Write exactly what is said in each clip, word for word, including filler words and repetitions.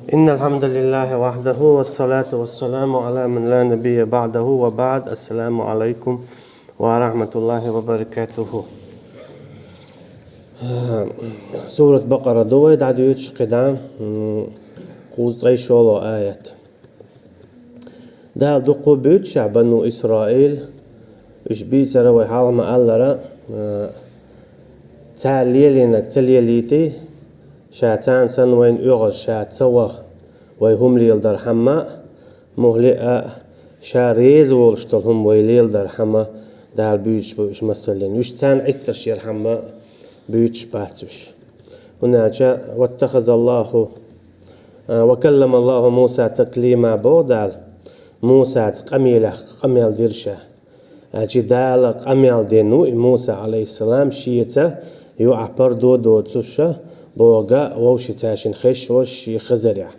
إن الحمد لله وحده والصلاة والسلام على من لا نبي بعده وبعد. السلام عليكم ورحمة الله وبركاته. Сурат Бакъара ду вай дӀадуьйцуш кхидӀа, м, кхузткъе шолгӀа аят. Дала дуккха буьйцу ша бану Исраил, уьш бийцара вай хьалха ма-аллара, а, цара лелийнарг ца лелийта, ша царна санна вайна оьгӀаз ша ца ваха, вай хӀума леладархьама, мухӀли а, ша реза волуш долу хӀума вай леладархьама, Дала буьйцуш бу уьш масаллина. Уьш царна Ӏиттарш ярхьама буьйцуш бац уьш. ХӀунда аьлча, واتخذ الله، а, وكلم الله موسى تكليما боху Дала, Мусаца къамелех къамел дира ша. Аьлча Дала къамел дина ву и Муса, Ӏалайхиссалам, шеца юкъахь пардо доцуша, боху, вовшашца шена хезаш волуш шен хазарехь.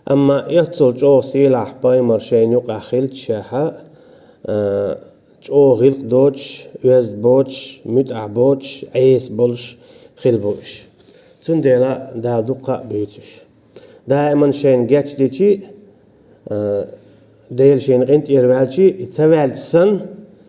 Амма эццул чӀогӀа сийлахь пайхамар шайна юкъахь хилча шаьхьа, а, чӀогӀа гӀиллакх доцуш, оьзда боцуш, муьтӀахь боцуш, Ӏеса болуш хила бу уьш. Цундела Дала дуккха а буьйцу уьш. Даиман шайна гечдичи, а, Дела шайна къинтӀера ваьлчи, и ца ваьлча санна,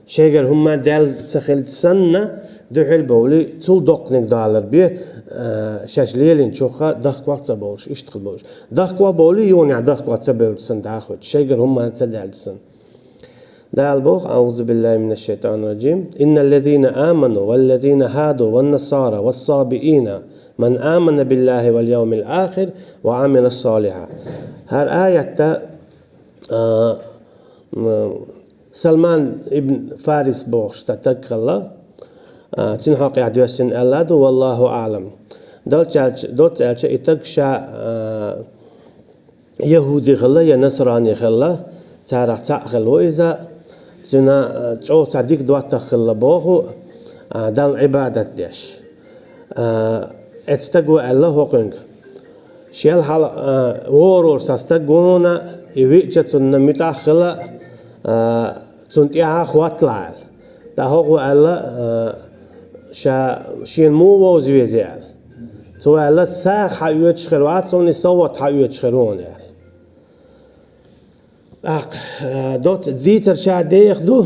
шайгара хӀумма даьлла ца хилча санна, дуьхьал бовлий, цул доккханиг далар бе, а, шаьш лелийначух дахкош ца бовлуш, иштта хила бовлуш. Дахкош бовлий, юханехь дахкош ца бевлча санна даха ваьлча, шайгара хӀумма ца даьлча санна. Дала боху: أعوذ بالله من الشيطان الرجيم. إن الذين آمنوا والذين هادوا والنصارى والصابئين من آمن بالله واليوم الآخر وعمل صالحا. ХӀара аятта, а, м, Салман ибн Фарис бохуш цхьа стаг хилла, а, цуьнан хьокъехь доьссина аьлла ду, والله أعلم. Доцца аьлча, доцца аьлча, и стаг ша, а, яхӀуди хилла я насрани хилла, царах цхьаъ хилла ву иза, цуьнан, а, чӀогӀа цхьа дика доттагӀа хилла боху, а, Далла Ӏибадат деш. А, эцу стага аьлла хӀокхуьнга: «Шел хьала, а, вогӀур цхьа стаг ву хьуна, и виъча цунна муьтӀахь хила, а, цунна тӀаьхьа хӀотталахь», – аьлла. ТӀаккха хӀокхо аьлла, а, ша, шена муха вовза веза аьлла. Цо аьлла: «СагӀа хьаоьцуш хир вац хьуна, и совгӀат хьаоьцуш хир ву хьуна», – аьлла. ТӀаккха, а, доцца дийцар ша деха ду,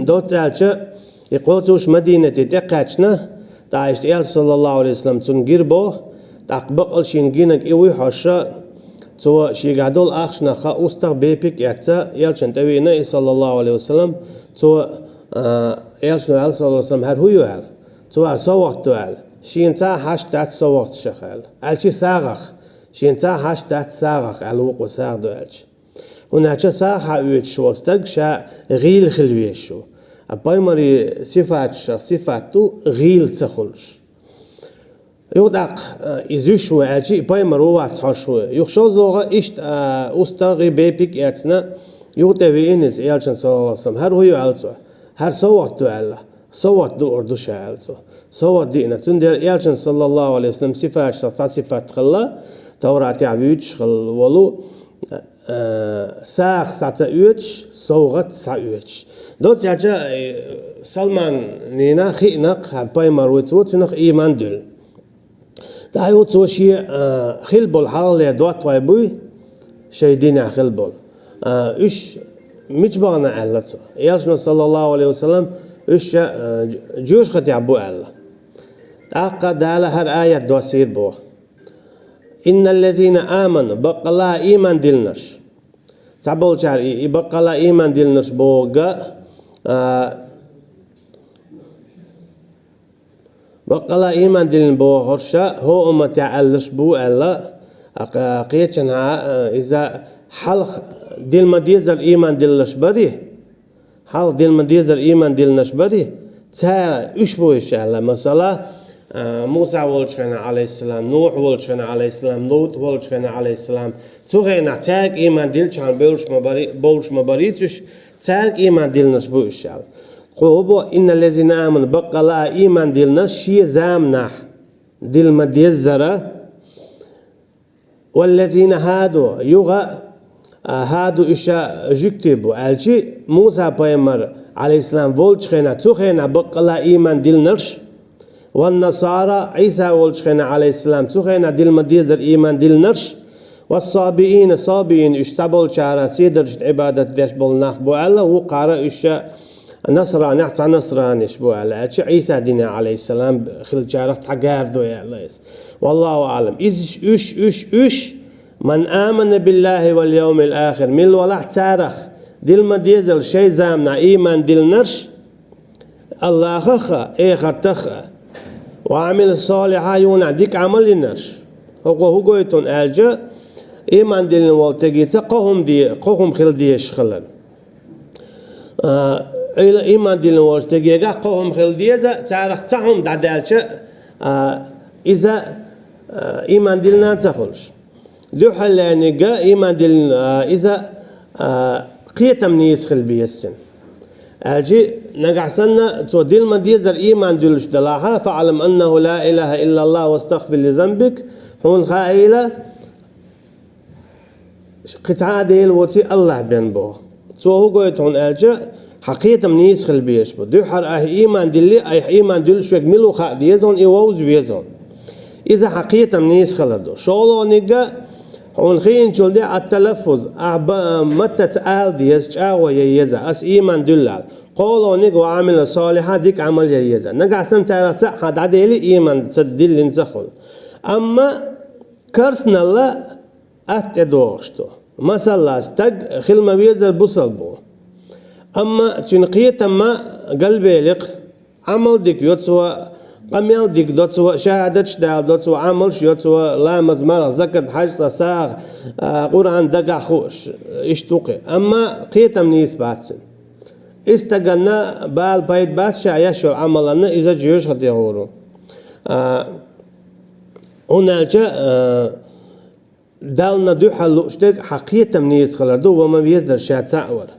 доцца аьлча, и кхоцуш Мадинате тӀекхаьчна, тӀаккха иштта Элча, саллаллаху Ӏалайхи ва саллам, цунна гира боху, тӀаккха баккъал шена гинарг и вуй хьожуш, цо шегахь долу ахчанах устагӀа бепиг а эцна, Элчанна тӀевеана и, саллаллаху Ӏалайхи ва саллам, цо, а, Элчано аьлла, саллаллаху Ӏалайхи ва саллам: «ХӀара хӀун ю?» – аьлла. Цо аьлла: «СовгӀат ду», – аьлла. «Шена цхьа а хьашт дац совгӀаташах», – аьлла. Аьлчи сагӀах. «Шена цхьа а хьашт дац сагӀах», – аьлла, вукхо сагӀа ду аьлча. ХӀунда аьлча сагӀа хьаоьцуш волу стаг ша гӀийла хила везаш ву. А пайхамаран сифаташах сифат ду гӀийла ца хуьлуш. Юха тӀаккха, а, иза вуьш ву аьлчи, и пайхамар ву вац хьожуш ву. Юха шозлагӀа иштта, а, устагӀий бепиг а эцна, юха тӀевеана иза Элчанна, саллаллаху Ӏалайхи ва саллам. «ХӀара хӀун ю?» – аьлла цо. «ХӀара совгӀат ду», – аьлла. «СовгӀат дуур ду ша», – аьлла цо. СовгӀат диъна. Цундела Элчанан, саллаллаху Ӏалайхи ва саллам, сифаташах цхьа сифат хилла, Тавратехь вуьйцуш хилла волу, а, сагӀа схьа ца оьцуш, совгӀат схьаоьцуш. Доцца аьлча, э, Салманна хиъна-кх хӀара пайхамар вуй, цо цуьнах ийман дуьллу. ТӀаккха юха цо шен, а, хилла болу хьалхалера доттагӀий буй, шайн динехь хилла болу. А, уьш мича бахана аьлла цо. Элчано, саллаллаху Ӏалайхи ва саллам, уьш ша, а, жоьжахатехь бу аьлла. ТӀаккха Дала хӀара аят доссийра боху: «إن الذين آمنوا», баккъала ийман диллинарш. Цхьаболчара и, и баккъала ийман диллинарш бохург, а, баккъала ийман диллина бохурш хӀокху умматехь аьлларш бу аьлла, а, кхе-, кхечанхьа, а, иза хьалха дилла ма-деззара ийман диллинарш барий, хьалха дилла ма-деззара ийман диллинарш барий, цара уьш бу уьш аьлла. Масала, а, Муса волчу хенахь, Ӏалайхиссалам, Нухь волчу хенахь, Ӏалайхиссалам, ЛутӀ волчу хенахь, Ӏалайхиссалам, цу хенахь цаьрга ийман дилличхьана бевллаш ма барий, бовлуш ма барий уьш, цаьрга ийман диллинарш бу уьш аьлла. Кхо хӀун боху: «إن الذين آمنوا», баккъала ийман диллинарш шен заманахь дилла ма-деззара, «والذين هادوا», юха, а, «هادوا» уьш жуьгтий бу аьлчи, Муса пайхамар, Ӏалайхиссалам, волчу хенахь, цу хенахь баккъала ийман диллинарш, «والنصارى», Ӏийса волчу хенахь, Ӏалайхиссалам, цу хенахь дилла ма-деззара ийман диллинарш, والصابئين, сабиин, уьш цхьаболчара седаршна Ӏибадат деш болу нах бу аьлла, вукхара уьш насранех цхьа насраниш бу аьлла, аьлча Ӏийса дине, алейхиссалам, хилчарах цхьа гардо аьлла иза. والله أعلم. Иза уьш, уьш, уьш, من آمن بالله واليوم الآخر, мила валахь царах, дила ма дезал шайн заманахь ийман диллинарш, Аллахах а, эхартах а, وعمل صالحا, юха дика Ӏамал йинарш. ХӀокхо хӀун гойту аьлча, ийман диллина волу стегица кхо хӀума де-, кхо хӀума хила дезаш хилар. А, Ӏийла ийман диллина волчу стегегахь кхо хӀума хила деза, царах цхьа хӀума дӀадаьлча, а, иза, а, ийман диллина ца хуьлуш. Дуьххьарлерниг ийман диллина, а, иза, а, кхетам нийса хила беза цуьнан. Аьлча, нагахь санна цо дила ма дезара ийман дуьллуш далахь, فاعلم أنه لا إله إلا الله واستغفر لذنبك, хьуна хаийла, кхин цхьа а Дела воций Аллах бен боху. Цо хӀун гойту хьуна аьлча, хьан кхетам нийса хила безаш бу. Дуьххьара айхьа ийман дилли, айхьа ийман дуьллуш верг мила ву хаа деза хьуна, и вовза веза хьуна. Иза хьан кхетам нийса хилар ду. ШолгӀаниг а, хьуна хиъначул де التلفظ, ахьа ба-, маттаца ала деза, чӀагӀо ян еза, ас ийман дуьллал. КхоалгӀаниг وعمل صالحا, дика Ӏамал ян еза. Нагахь санна царах цхьаъ хьан дӀадели, ийман ца диллина ца хуьлу. Амма карсанал а атта тӀедогӀуш ду. Масала, стаг хила ма везара бусалба. Амма цуьнан кхетам ма галбели-кх, Ӏамал дика йо цо, къамел дика до цо, шахӀадаташ даладо цо, Ӏамалш йо цо, ламаз, марха, закат, хьаьж, цкъа сагӀа, а, Къуръан дагахь хууш, иштта ву-кх. Амма кхетам нийса бац цуьнан. И стаганна бала пайда бац ша еш йолу Ӏамаланна, иза жоьжахате гӀур ву. А, хӀунда аьлча, а, Далла дуьхьал лууш дерг хьан кхетам нийса хилар ду, ва ма везара ша цхьаъ вара.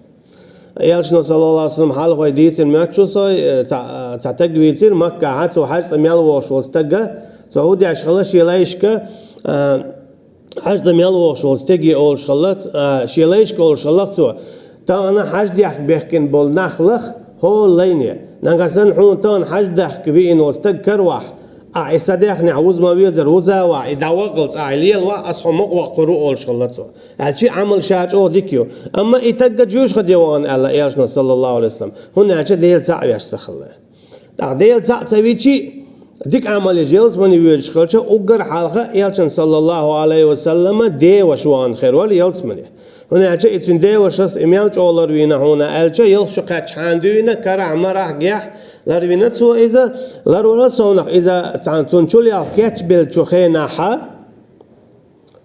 Элчано, саллаллаху Ӏалайхи ва саллам, хьалхой дийцина моьтту со, э, цхьа, цхьа стаг вийцира Маккахьа, цо хьаьжцӀа мел вогӀуш волу стага, цо хӀун деш хилла шен лайшка, а, хьаьжцӀа мел вогӀуш волу стеге олуш хилла, а, шен лайшка олуш хилла цо, тахана хьаьж дехка бехкина болу нах лаха хӀора лайне. Нагахь санна хьуна тахана хьаьж дехка виъна волу стаг каравахь, ахьа и са дехнехь вуза ма везара, вуза а вахь, и дӀаваххалц ахьа лелавахь, ас хьо мукъаваккхур ву олуш хилла цо. Аьлча Ӏамал ша чӀогӀа дика ю. Амма и тагга жоьжахате вахана аьлла Элчано, саллаллаху Ӏалайхи ва саллам, хӀунда аьлча Дела цхьаъ веш ца хилла. ТӀаккха Дела цхьаъ ца вичи, дика Ӏамал еш ялсамане воьдуш хилча, уггар хьалха Элчан, саллаллаху Ӏалайхи ва саллама, деваша вахана хир вара ялсамане. ХӀунда аьлча и цуьнан девашас и мел чӀогӀа ларвина хьуна аьлча, ялх шо кхаьчча хьана дуьйна, карахь, марахь, гехь ларвина цо иза, ларвала совнах иза цхьана цунна чулелха кечбеллачу хенахьа,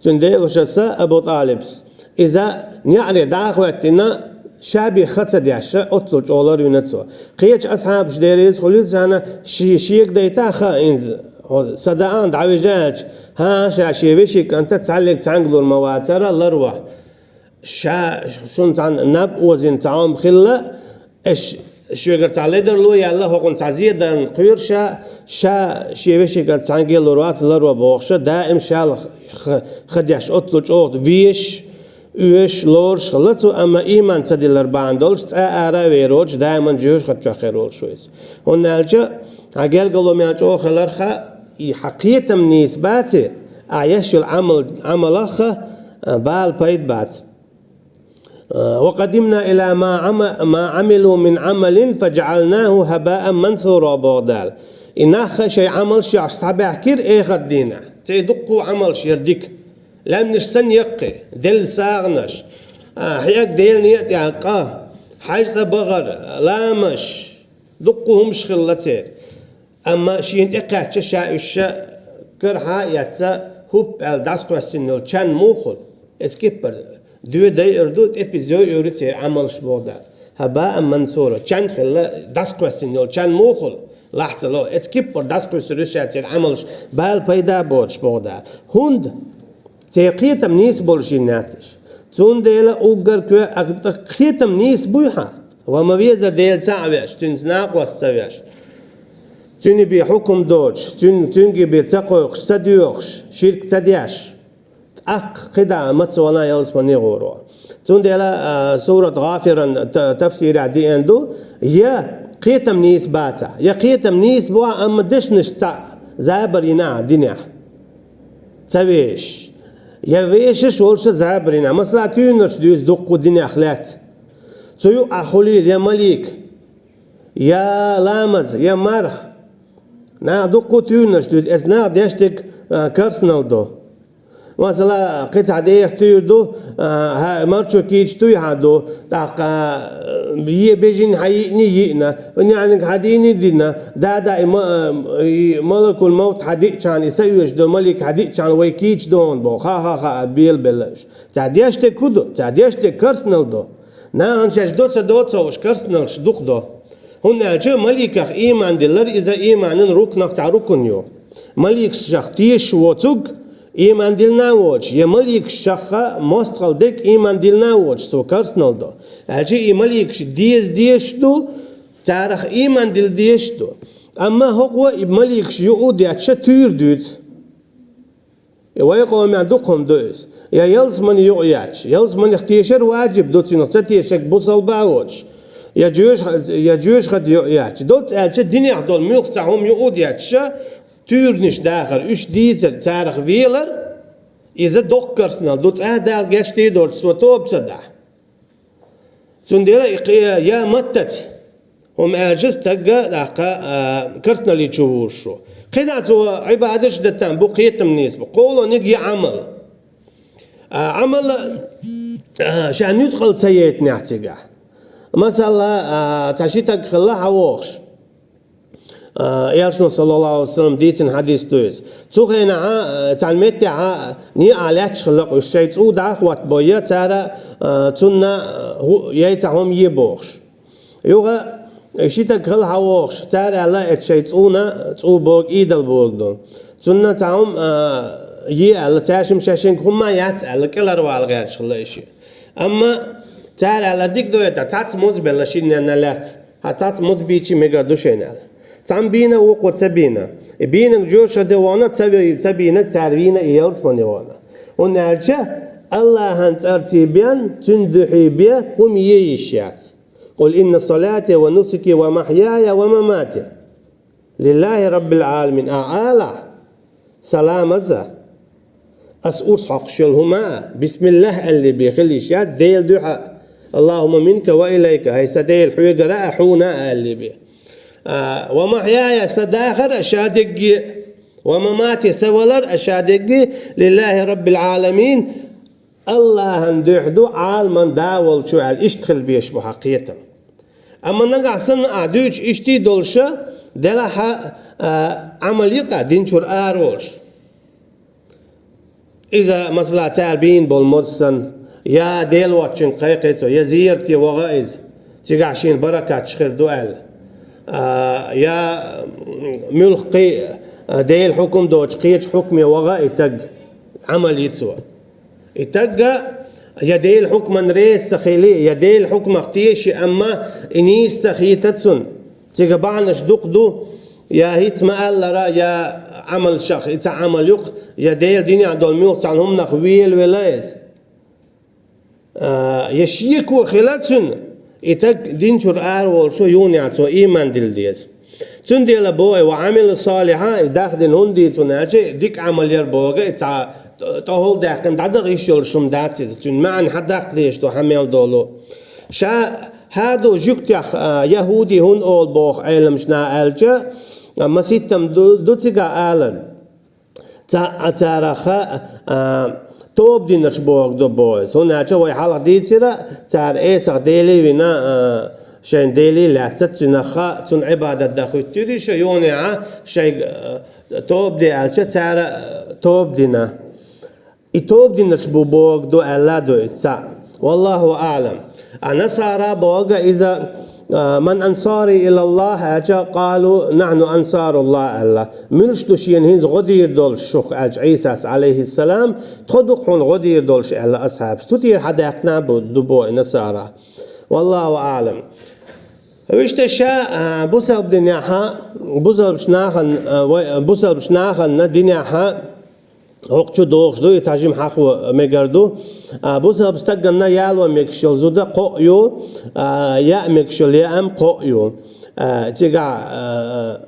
цуьнан девашаса Абу ТӀалибас, иза неӀаре дӀа а хӀоьттина, ша бен ха ца деш, оццул чӀогӀа ларвина цо. Кхечу асхьабаш дерриза хуьлийла царна ши-, шега дайта а хаийна, хьо са даӀа дӀавижа аьлча, хӀан-хӀа, ша шен вешин кӀанта цхьаьллиг цхьаьнга лур ма вацара, ларвахь. Ша шуна цхьаьна наб озийна цхьа хӀума хилла, аш шуьгара цхьа ледарло яьлла, хӀокхунна цхьа зен дарна кхоьру ша, ша шен вешин кӀант цхьаьнге лур вац, ларво бохуша, даим шал ха, ха деш оццул чӀогӀа веш, оьшуш, лоруш хилла цо, амма ийман ца диллар бахьана долуш, цкъа а ара а вер воцуш, даиман жоьжахати чохь хир волуш ву иза. ХӀунда аьлча хьан гергарло мел чӀогӀа хиларха, и хьан кхетам нийса баци, ахьа еш йолу Ӏамал, Ӏамалаха, а, бала пайда бац. А, وقدمنا إلى ما عم-، ما عملوا من عمل فجعلناه هباء منثورا, боху Дала. И нах шайн Ӏамалш еш схьабаьхкира эхарт дийнахь. Церан дуккха а Ӏамалш яра дика. Лаьмнаш санна яккхий, делла сагӀанаш, а, хьега Делан некъа тӀехь къа, хьаьж цӀа бахар, ламазаш, дуккха а хӀумаш хилла церан. Амма шена тӀекхаьчча, ша уьш ша карахьа а эцна, хӀуп аьлла дӀасакхоьссина йолу чан муха хуьлу? Иза киппар доьдайъар ду, тӀепиз йойъур ю церан Ӏамалш, боху Дала. هباء منثورا, чан хилла, дӀасакхоьссина йолу чан муха хуьлу? Лахьца ло, иза киппар дӀасакхуьссур ю ша церан Ӏамалш, бала пайда а боцуш, боху Дала. ХӀунда? Церан кхетам нийса болуш йиннаяц уьш. Цундела уггар коь-, а, тӀаккха кхетам нийса буй хьан? Ва ма везара Дела цхьаъ веш, Цуьнца накъост ца веш, Цуьнан бен хьукум доцуш, Цуьн-, Цуьнга бен ца кхойкхуш, ца доьхуш, ширк ца деш, тӀаккха кхидӀа маца вана ялсамане гӀур ву. Цундела, а, сурат ГӀафиран та-, тафсирехь деана ду, я кхетам нийса бацахь, я кхетам нийса бу, амма дешнаш цхьаъ забар йина ахь динехь. Ца вешаш, Я вешаш волуша забарина. Масала, туьйранаш дуьйцу дуккха динех лаьцна. Цу юкъахь хуьлийла я малик, я ламаз, я марха. Наха дуккха туьйранаш дуьйцу, эцу наха деш дерг, а, керстанал ду. Масала, кхин цхьа деха туьйра ду, а, хьа, марчо кийча туй хьан ду, тӀаккха, а, е бежин хьан йиъни йиъна, няниг хьан дийни дина, да-да, и ма-, и малакул мовт хьан диъчарна, и са оьшуш ду малик хьан диъчарна вай кийча догӀун боху. Ха-ха-ха, а, белабелла уьш. Цхьа деш дерг хӀун ду? Цхьа деш дерг керстанал ду. Нахана шаьш до ца до ца уьш, керстаналш дукха до. ХӀунда аьлча маликах ийман диллар, иза ийманан рукнах цхьа рукн ю. Маликашах тешаш воцург ийман диллина а воцуш, я маликашха мостагӀалла дерг ийман диллина а воцуш, цо керстанал до. Аьлча и маликаш деза дезаш ду, царах ийман дилла дезаш ду. Амма хӀокхо и маликаш юкъа а детташ туьйра дуьйцу. И вай къомехь дукха хӀума ду иза. Я ялсамане юкъа етташ, ялсаманех тешар ваджиб ду, цунах ца тешарг бусалба а воцуш. Я жоьжахат-, я жоьжахате юкъа етташ. Доцца аьлча, динех долу муьлхха цхьа хӀума юкъа а детташ, туьйранаш дахар, уьш дийцар, царах велар, иза доккха керстанал ду, цкъа а Дала гечдийр долчу цо тоба ца дахь. Цундела и кхе-, я маттаца, хӀума аьлча стагга тӀаккха, а, керстаналли чу вуьйш ву. КхидӀа цо Ӏибадаташ дан там бу, кхетам нийса бу. Кхоланиг я Ӏамал. А, Ӏамал, а, ша нуьцкъала ца яйтинехь цигахь. Масала, а, цхьа ши стаг хилла хьан вохуш. А, Элчано, саллаллаху алейхи ва саллям, дийцина хьадис ду иза. Цу хенахь, а, цхьана меттехь, а, некъахь лаьтташ хилла-кх уьш, шайн цӀу дӀа а хӀоттабой, я цара, а, цунна, а, хӀу-, яй цхьа хӀума е бохуш. Юха ши стаг хилла хьан вохуш, цара аьлла, эцу шайн цӀуна, цӀу богу, идол богу ду. Цунна цхьа хӀума, а, е аьлла, цаьршимма шаьшшинга хӀумма яц аьлла, кӀелхьарвала гӀерташ хилла и шиъ. Амма цара аьлла, дика ду хӀета, цхьацца муза белла шинненна лаьцна. Хьан цхьацца муза бийча мегар ду шайна аьлла. Цхьамма бийна, вукхо ца бийна. И бийнарг жоьжахате вахана, ца ве-, ца бийнарг цара вийна, и ялсамане вахана. ХӀунда аьлча Аллахьан цӀарций бен, цуьнан дуьхьий бен хӀума е йиш яц. «Къул инна салати ва нусуки ва махьяя ва мамати лиллахи раббил Ӏаламин», а, алахь. Саламаза. Ас урс хьокхуш йолу хӀума а, бисмиллахь аьлли бен хила йиш яц, Делан дуьхьа, Аллахумма минка ва илайка, хӀай сан Дела, хьоьгара а, хьуна а аьлли бен. А, ва махьяя, сан дахар а ша дегге, ва мамати, сан валар а ша дегге, лиллахи раббил Ӏаламин, Аллахьан дуьхьа ду, Ӏаламан да волчу аьлла, иштта хила безаш бу хьан кхетам. Амма нагахь санна ахь дуьйцуш иштта долуша, делахь а, а, Ӏамал йи-кх дин чуьра ара волуш. Иза, масала, цара бийна болу моза санна, я Дела воцчуьнга кхайкхи цо, я зерате ваха иза, цигахь шена баракаташ хир ду аьлла. А, я муьлхха кхин а, Делан хьукум доцу кхечу хьукме ваха и стаг, Ӏамал йи цо. И стагга я Делан хьукман реза ца хили, я Делан хьукмах теши, амма и нийса ца хийта цунна. Цига бахьанаш дукха ду, я хӀинца ма-аллара, я Ӏамалшах, и цхьа Ӏамал ю-кх, я Делан динехь долу муьлхха цхьана хӀуманах велавелла иза. А, я шеко хила цуьнан, и стаг дин чуьра ара волуш ву, юханехь цо ийман дилла деза. Цундела боху: «Ва Ӏамила салихьан», и дахдина хӀунда дийцина аьлча, дика Ӏамал яр боху, и цхьа тӀехула даьккхина дӀадаха йиш йолуш хӀума дац иза. Цуьнан маьӀна хьан даккха дезаш ду, хьан мел долу. Ша хӀа ду жуьгтех, а, яхӀуди хӀунда олу боху Ӏеламнаха аьлча, а, маситтам ду, ду цигахь алар. Ца-, а, царах, а, тоба динарш бохург ду боху иза. ХӀунда аьлча вай хьалха дийцира, цара эсах Деле вина, а, шайн Деле лаьцна цуьнах, цунна Ӏибадат дан хӀуьттуьйтуш, юханехьа шайга, а, тоба де аьлча, цара, а, тоба дина. И тоба динарш бу бохург ду аьлла ду иза цхьаъ. Валлаху аълам. А насара бохург иза, а, «Ман ансари илаллахь», аьлча, «Къалу нахьну ансаруллахь», аьлла. «Муьлш ду шена хӀинца гӀо дийр долуш шух?» аьлча Ӏийсас, алейхиссалам, «Тхо ду-кх хьуна гӀо дийр долуш», аьлла асхьабаш. Цу тӀера хьадаьккхина бу, ду боху и насара. Валлаху аълам. Вуьшта ша, а, бусалба динехьа, бусалбачу нахана, а, вай, бусалбачу нахана динехьа, хӀокху чу дохуш ду, и цхьа жима хьахо мегар ду. А, бусалба стаганна яло мегаш йолу зуда кхоъ ю, а, яа мегаш йолу яам кхоъ ю. А, цигахь, а,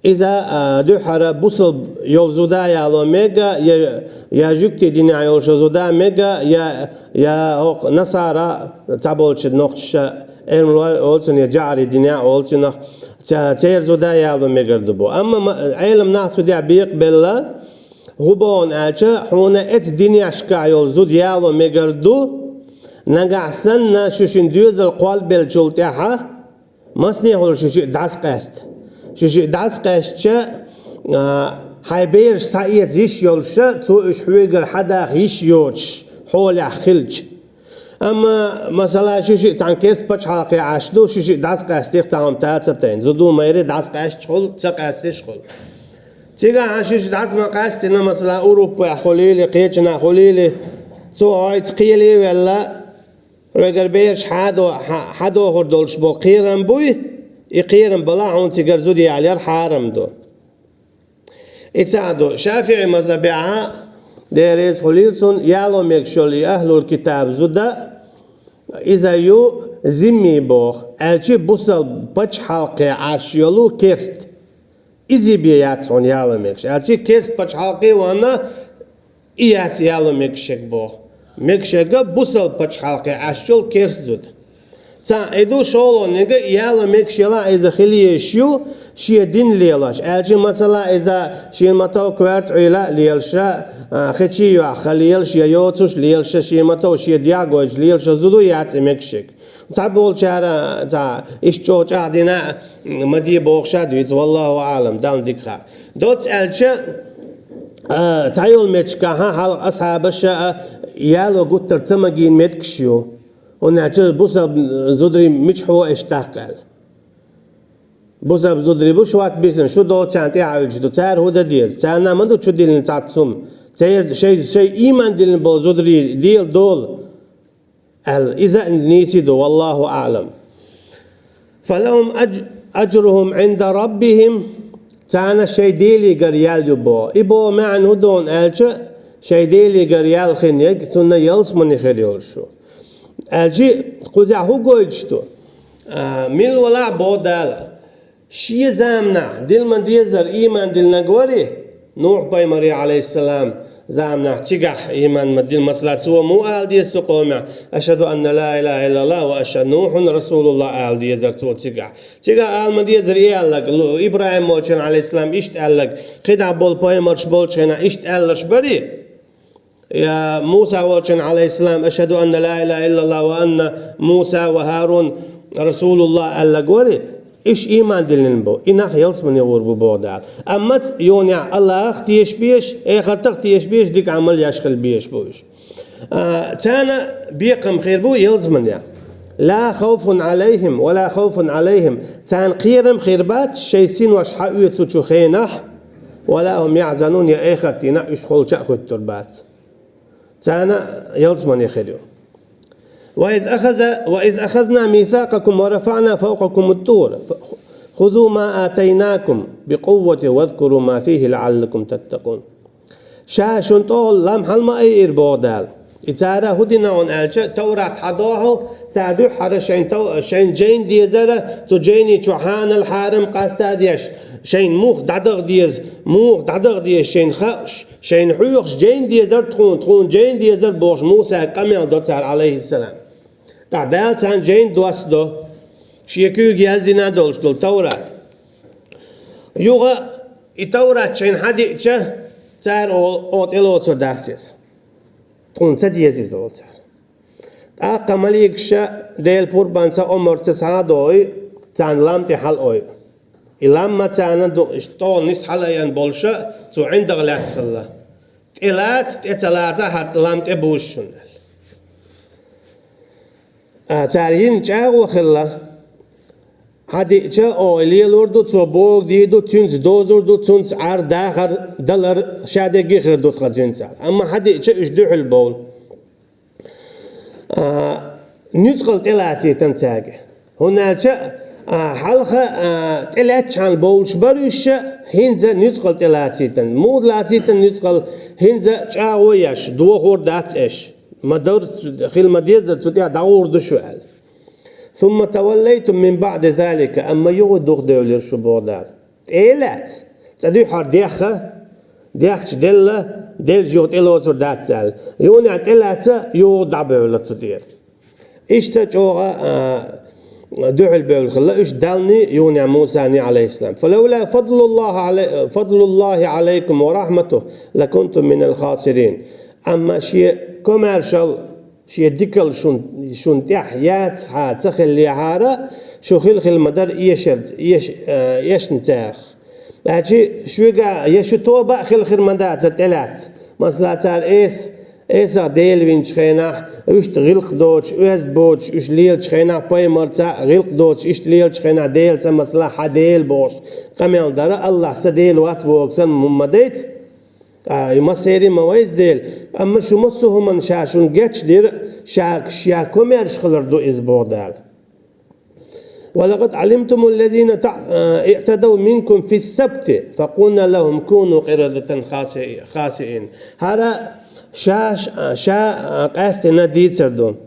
Иза, а, дуьххьара бусалба йолу зуда яло мега, я, я жуьгтийн динехь йолуш зуда мега, я, я хӀокху насара цхьаболчу нохчаша, Ӏилма ло-, олу цунах, я жаӀарийн динехь олу цунах, ца-, церан зуда яло мегар ду бо. Амма ма-, Ӏелам нах цу тӀехь бекъабелла, хӀун боху аьлча, хьуна эцу динешкахь йолу зуда яло мегар ду, нагахь санна шу шина доьзал кхоллабеллачул тӀаьхьа, масане хуьлу шу шиъ дӀасакъаьста. Шу шиъ дӀасакъаьстича, а, хьайн бераш схьаэца йиш йолуша, цо уьш хьоьгара хьадаха йиш йоцуш, хьолехь хилча. Амма, масала, шу шиъ цхьана керста пачхьалкхе Ӏаш ду, шу шиъ дӀасакъаьстих цхьа хӀума таца тайна. Зуда ма-ярра дӀасакъаьсташ хуьлу, ца къаьсташ хуьлу. Цигахь шу шиъ дӀаса ма къаьстина, масала, Урупехь хуьлийла, кхечанхьа хуьлийла, цо хьоьца кхеле а велла, хьоьгара бераш хьадо-, хьа-, хьадохур долуш болу кхерам буй, и кхерам балахь хьуна цигара зуда ялаяр хьарам ду. И цхьаъ ду. ШафиӀи мазхабехь, Дела реза хуьлийла цунна, яло мегаш йолу и ахьлул китаб зуда, иза ю зимми боху, аьлча бусалба пачхьалкхе Ӏаш йолу керст. Иза бен яц хьуна яло мегаш. Аьлча керста пачхьалкхе ванна, и яц яло мегаш шега боху. Мегаш шега бусалба пачхьалкхе Ӏаш йолу керст зуда. Цхьаъ и ду, шолгӀаниг, яло мегаш ялахь иза хила езаш ю, шен дин лелош. Аьлча, масала, иза шен ма-тов коьрта Ӏуьйла а лелаша, а, хечий йохка лелаш, я йоцуш лелаша, шен ма-тов шен дегӀ гойтуш лелаша зуда яц и мегаш шега. Цхьаболчара, цхьа, иштта чӀогӀа чӀагӀдина а ма де бохуш а дуьйцу, валлаху аӀлам, Далла дика хаьа. Доцца аьлча, а, цхьайолу меттигашкахь хьалха асхьабаша а яло гуттар ца магийна меттигаш ю. ХӀунда аьлча бусалба зударий мичахь ву аша тӀаккха аьлла. Бусалба зударий бу шорта бисина, шу доцчарна тӀаьхьа Ӏуьллуш ду. Цара хӀун дан деза? Царна ма ду чу диллина цхьацца хӀума. Церан шайн, шайн ийман диллина болу зударий дела долу аьлла, иза а нийса ду, валлаху аӀлам. «Фалахум адж-, аджрухум Ӏинда раббихим», царна шайн Делигара ял ю боху. И боху маьӀна хӀун ду аьлча, шайн Делигара ял хин ерг, цунна ялсамани хир йолуш ю. Аьлча, кхузахь хӀун гойтуш ду? А, мила валахь боху Дала. Шен заманахь дилла ма-деззара ийман диллинарг варий? Нухь-пайхамаре, Ӏалайхиссалам, заманахь цигахь ийман ма-дилла, масала, цо муха ала деза цу къомехь: «Ашхаду анна ла илаха иллаллах ва ашхаду Нухьун расулуллах», ала дезара цо цигахь. Цигахь ала ма-деззара и аьлларг, лу-, ИбрахӀим волчун, Ӏалайхиссалам, иштта аьлларг, кхидӀа болу пайхамарш болчу хенахь иштта аьлларш барий? Я Муса волчун, Ӏалайхиссалам: «Ашхаду анна ла илаха иллаллах ва анна Муса ва ХӀарун расулуллах», аьлларг варий, уьш ийман диллина бу, и нах ялсамане гӀур бу боху Дала. Амма цу юьхь-, Аллахах теша безаш, эхартах теша безаш, дика Ӏамал еш хила безаш бу уьш. А, царна бекхам хир бу ялсамане. «Ла хавфун Ӏалайхим ва ла хавфун Ӏалайхим». Царна кхерам хир бац, шайн синош хьаоьцучу хенахь, «ва ла хум яхьзанун», я эхартана уьш холча а хӀуьттур бац. Царна ялсамане хир ю. «Ва из ахаза, ва из ахазна мисакъакум ва рафаъна фавкъакумут-тур, хузу ма атайнакум бикъувватин вазкуру ма фихи лаӀаллакум таттакъун». Ша шуна тӀехула лам хьала ма айира боху Дала. И цара хӀун дина хьуна аьлча, Таврат хьадохьу, цара дуьххьара шайн тов-, шайн жайна дезара, цу жайни чу хьанал-хьарам къаста а деш, шайн мух дӀадаха деза, мух дӀадаха деза шайн хууш, шайна хьоьхуш жайна дезара тхуна, тхуна жайна дезара бохуш Мусага къамел до цара, Ӏалайхиссалам. ТӀаккха Дала царна жайна доссадо, шен куьйга яздина долуш долу Таврат. Юха и Таврат шайна хьадиъча, цара олу, оха тӀелоцур дац иза. Тхуна ца деза иза, олу цара. ТӀаккха маликаша Делан пурбанца, омарца схьа а дохуй, царна лам тӀе хьала ойу. И лам ма царна ду, иштта тӀехула нисса хьала а ян болуша, цу ӀиндагӀа лаьцна хилла. ТӀелаца, тӀе ца лаца, хӀара лам тӀе бузуш шуна аьлла. А, цара йина чӀагӀо хилла. Хьадиъча, оха и лелор ду, цо бохург дийр ду, цуьнца дозур ду, цуьнца Ӏар, дахар, далар, ша дерриге а хир ду тхан цуьнца. Амма хьадиъча, уьш дуьхьал бовлу. А, нуьцкъала тӀелацийтина цаьрга. ХӀунда аьлча, а, хьалха, а, тӀелаьцначхьана бовлуш бара уьш, хӀинца нуьцкъала тӀелацийтина. Муха лацийтина нуьцкъала? ХӀинца чӀагӀо еш, дохор дац аша. Ма-дарра, хила ма-деззара цу тӀехь дӀагӀур ду шу аьлла. «Сумма таваллайтум мин баъди залика», амма юха духадевлира шу, боху Дала. тӀе а лаьцна, цӀа дуьххьара дехха, дехча делла, делча юха тӀелоцур дац аьлла. Юха тӀелаьцна, юха дӀабевлла цу тӀера. Иштта чӀогӀа, а, дуьхьал бевлла хилла уьш Далла, юха Мусана, Ӏалайхиссалам. «فلولا فضل الله علي-, فضل الله عليكم ورحمته لكنتم من الخاسرين». Амма шен комаьршал, шен дикал шун, шун тӀехь яцахьара, ца хиллехьара, шу хила-хила ма дара эшарца, эш-, а, эшначарах. Аьлча, шуьга я шу тоба а хила хир ма дацара тӀелаьцна. Масала, цара эс-, эсах Дела винчу хенахь, уьшта гӀиллакх доцуш, оьзда боцуш, уьш лелачу хенахь, пайхамарца гӀиллакх доцуш, иштта лелачу хенахь, Делаца, масала, хьан Дела бохуш, къамел дара, Аллахь сан Дела вац бохург санна, ма дайца, а, и массеран а ма вайза Дела. Амма шу массо а хӀуманна ша шуна гечдира, ша, ша комаьрша хилар ду иза, боху Дала. «ولقد علمتم الذين تع-، اعتدوا منكم في السبت فقلنا لهم كونوا قردة خاسئ-، خاسئين». ХӀара ша, ша, ша къаьстина дийцар ду.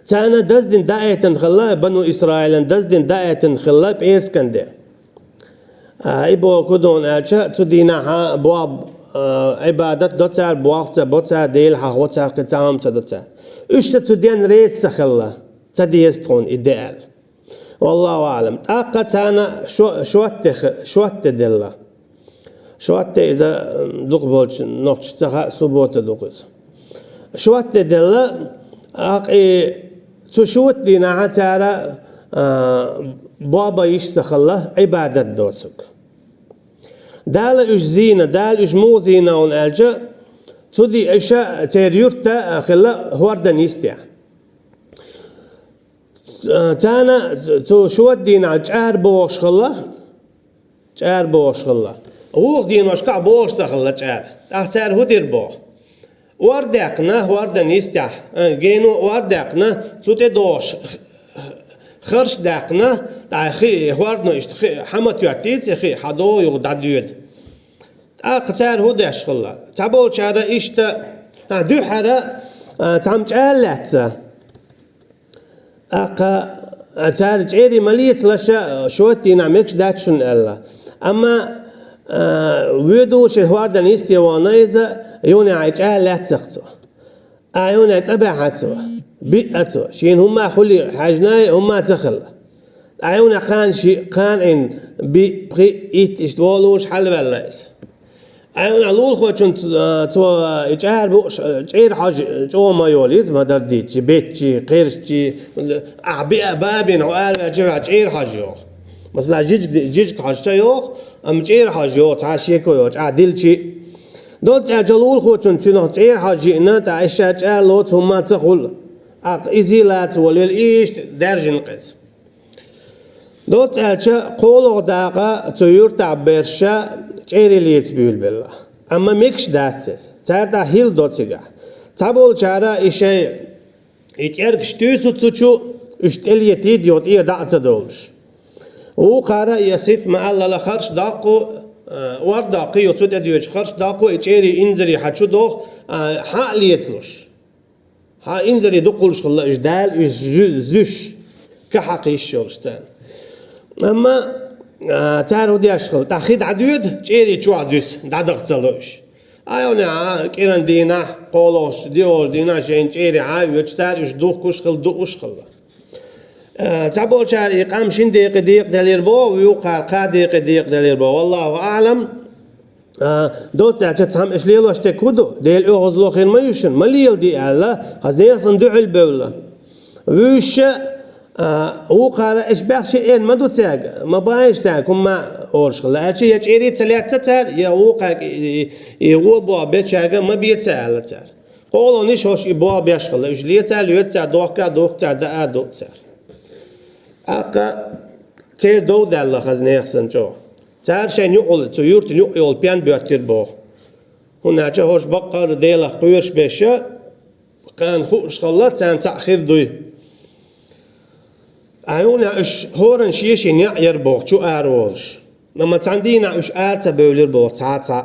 Царна даздина даийтина хилла, Бану Исраилан даздина даийтина хилла пӀераскан де. А, и бохург ду аьлча, цу дийнахьа боб, а, Ӏибадат до цара, болх ца бо цара, Дела хьахо цара, кхин цхьа хӀума ца до цара. Уьш сан цу денна реза ца хилла, ца деза тхуна и де аьлла. Валлаху аӀлам. ТӀаккха царна шо-, шот де х-, шот де делла. Шот де иза, м, дукхахболчу нохчашца хаьа, суббота ду-кх иза. Шот де делла, аккха и цу шот дийнахьа цара, а, боб йиш ца хилла, Ӏибадат доцург. Дала уьш зийна, Дала уьш муха зийна аьлча, цу ди-, уьш церан юьртда хилла хӀордан йистехь. Царна цу шот дийнахь чӀара бохуш хилла, чӀара бохуш хилла. Вукху деношкахь бохуш ца хилла чӀара. ТӀаккха цара хӀун дира боху? Ор даьккхина, хӀордан йистехь, а, гено ор даьккхина, цу тӀе дохуш, харш даьккхина, тӀаккха хи, хӀордано иштта хи, хьан ма тоьттийца, хи, хьан догӀу юха дӀадоьду. ТӀаккха цара хӀун деш хилла? Цхьаболчара иштта, а, дуьххьара, а, цхьамма чӀара лаьцна. ТӀаккха, а, цара чӀерий ма лецалаш, шот дийнахь мегаш дац шуна аьлла. Амма, а, воьду шен хӀордан йисте вахана иза, юха чӀара лаьцна-кх цо. Ахьа юха цӀа баьхьна цо, биъна цо, шена хӀумма а хуьлий хьаьжнай, хӀумма а ца хилла. Ахьа юха кхана шиъ, кхана Ӏин, биъ, пхиъ, итт иштта волуш хьалаваьлла иза. Ахьа юха лулахочунна ц-, цо и чӀара бууш, чӀера хьожа чӀогӀа ма йолу иза, ма-дарра дийцича, беттачий, кхерчачий, ахьа биъна, бабина хьо араваьлча, хьо чӀера хьожа йоху. Масала, жижиг-, жижиг хьожа ца йоху, амма чӀера хьожа йоху, цхьа шеко йоцуш, ахьа дилчий. Доцца аьлча лулахочунна цуьнах чӀера хьожа йиъна, тӀаккха иштта чӀара лоцу хӀумма ца хуьлу. ТӀаккха иза лаца волавелла, иштта даьржина-кх иза. Доцца аьлча, кхоалгӀа дакъа цу юьртахь берш чӀерий леца буьйлабелла. Амма мегаш дац иза. Цара тӀехь хӀилла до цигахь. Цхьаболчара и шайн и кӀергаш туьйсу цу чу, уьш тӀелетийта йо тӀе дӀа а ца довлуш. Вукхара я сиц ма-аллала харш доккху, а, ор доккху, йо цу тӀе доьдуш харш доккху, и чӀерий инзаре хьан чу доху, а, хьан а лецалуш. Хьан инзаре дукха хуьлуш хилла уьш, Дала уьш зу-, зуьш, кахь хьакха йиш йолуш царна. Амма, а, цара хӀун деш хилла? ТӀаккха хи дӀадоьду, чӀерий чохь дуьсу, дӀадаха ца ло уьш. Айхьа а кӀиран дийнахь, кхоалгӀачу, диъолгӀачу дийнахь шайна чӀерий хьа а оьцуш, цара уьш духкуш хилла, дууш хилла. Э, цхьаболчара и къам шина декъе декъаделира боху, вукхара кхаа декъе декъаделира боху. Валлаху аӀлам. Э, доцца аьлча, цхьамма уьш лелош дерг хӀун ду? Делан оьгӀазло хир ма ю шуна, ма леладе аьлла, хаза нехан санна дуьхьал бевлла. Вуьйша, а, вукхара, уьш бехше эр ма ду цаьрга, ма баьхьаш цаьрга, хӀумма олуш хилла. Аьлча я чӀерий ца лаьцна цара, я вукхаьрга и, и, и гӀо боху бечаьрга ма беца аьлла цара. КхоалгӀанаш хӀорш и боху беш хилла. Уьш леца а лоьцу цара, дохка а дохку цара, даа а доо цара. ТӀаккха церан дов даьлла хаза нехан санна чӀогӀа. Цара шайна юкъал, цу юьртана юкъа йолу пен боьттира боху. ХӀунда аьлча хӀорш баккъара Делах кхоьруш беша, кхана хууш хилла, царна цхьаъ хир дуй. Ткъа юха уьш хӀоранна шен-шен неӀ яра боху, чу ара волуш. Амма цхьана дийнахь уьш ара ца бевлира боху, цхьа а цхьаъ.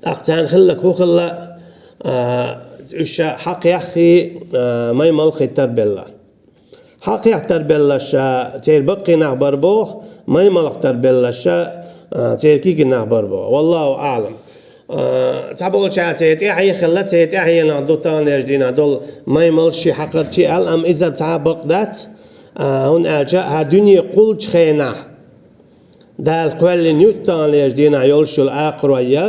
ТӀаккха царна хилларг хӀун хилла, а, уьш ша хьакхаьххий, а, маймалхий тарбелла. Хьакхехьа тарбелларш церан баккхий нах бар боху, маймалх тарбелларш церан кегий нах бар боху. Валлаху аӀлам. Цхьаболчара церан тӀаьхье хилла, церан тӀаьхьенах ду таханлерчу дийнахь долу маймалш а, хьакхарш а аьлла, амма иза цхьа а бакъ дац, хӀунда аьлча хьан дуьне кхуллучу хенахь Дала кхоьллина ю таханлерчу дийнахь йолуш йолу акхарой.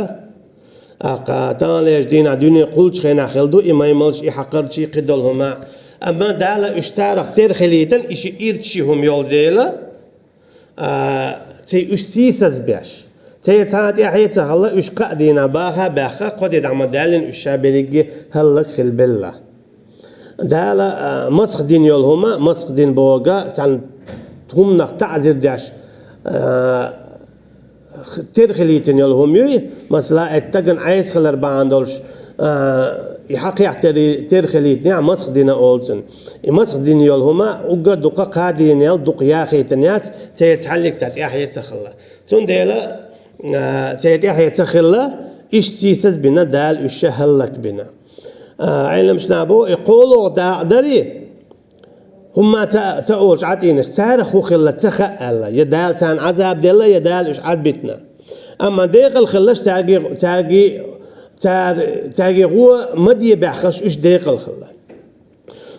ТӀаккха таханлерчу дийнахь дуьне кхуллучу хенахь хилла ду и маймалш а, и хьакхарш а, кхидолу хӀума. Амма Дала уьш царах тера хилийтина, и ши ирча ши хӀума йолу дела, ци уьш сийсаз беш. Церан цхьа а тӀаьхье ца хилла, уьш кхаа дийнахь баха а баьхна, кхо де дӀа ма-даьллина уьш ша берриге хӀаллак хилла белла. Дала масах дина йолу хӀума, масах дина боху цхьана хӀуманах таӀзир деш, тера хилийтина йолу хӀума юй, масала, и стагана Ӏеса хилар бахьана долуш, и хьакхехьа тера хилийтинехь масах дина олу цунна. И масах дина йолу хӀума уггар дукха кхаа дийнал дукха яхийтина яц, церан цхьаьллиг цхьа тӀаьхье ца хилла. Цундела церан тӀаьхье ца хилла, иштта сийсаз бина Дала уьш ша хӀаллак бина. Ӏеламчу наха боху, и кхоалгӀа дакъа дарий, хӀумма ца, ца олуш Ӏадийначу, царах хӀун хилла ца хаьа аьлла, я Дала царна Ӏазаб делла, я Дала уьш Ӏадбитина. Амма декъала хилларш цаьрги, цаьрги, цар, цаьрги гӀо ма де баьхнарш уьш декъала хилла.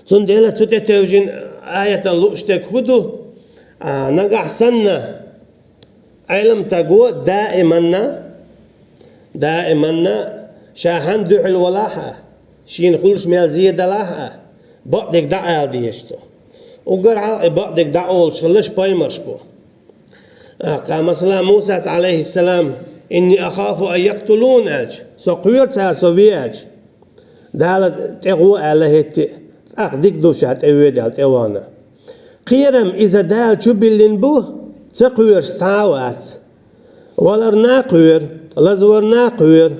Цундела цу тӀе тевжина аятан лууш дерг хӀун ду? Нагахь санна Ӏеламстаг ву даиманна, даиманна ша хьанна дуьхьал валахь а, шена хуьлуш мел зен далахь а, бакъдерг дӀаала дезаш ду. Уггар хьалха и бакъдерг дӀаолуш хилларш пайхамарш бу. ТӀаккха, масала, Мусас, Ӏалайхиссалам: «Инни ахафу ан яктулун», – аьлча, со кхоьру цара со ве аьлча. Дала тӀе гӀо аьлла хӀетте а, цӀахь дика ду ша тӀе воьду аьлла, тӀе вахана. Кхерам иза Дала чу биллина бу, ца кхоьруш цхьа а вац. Валарна а кхоьру, лазварна а кхоьру.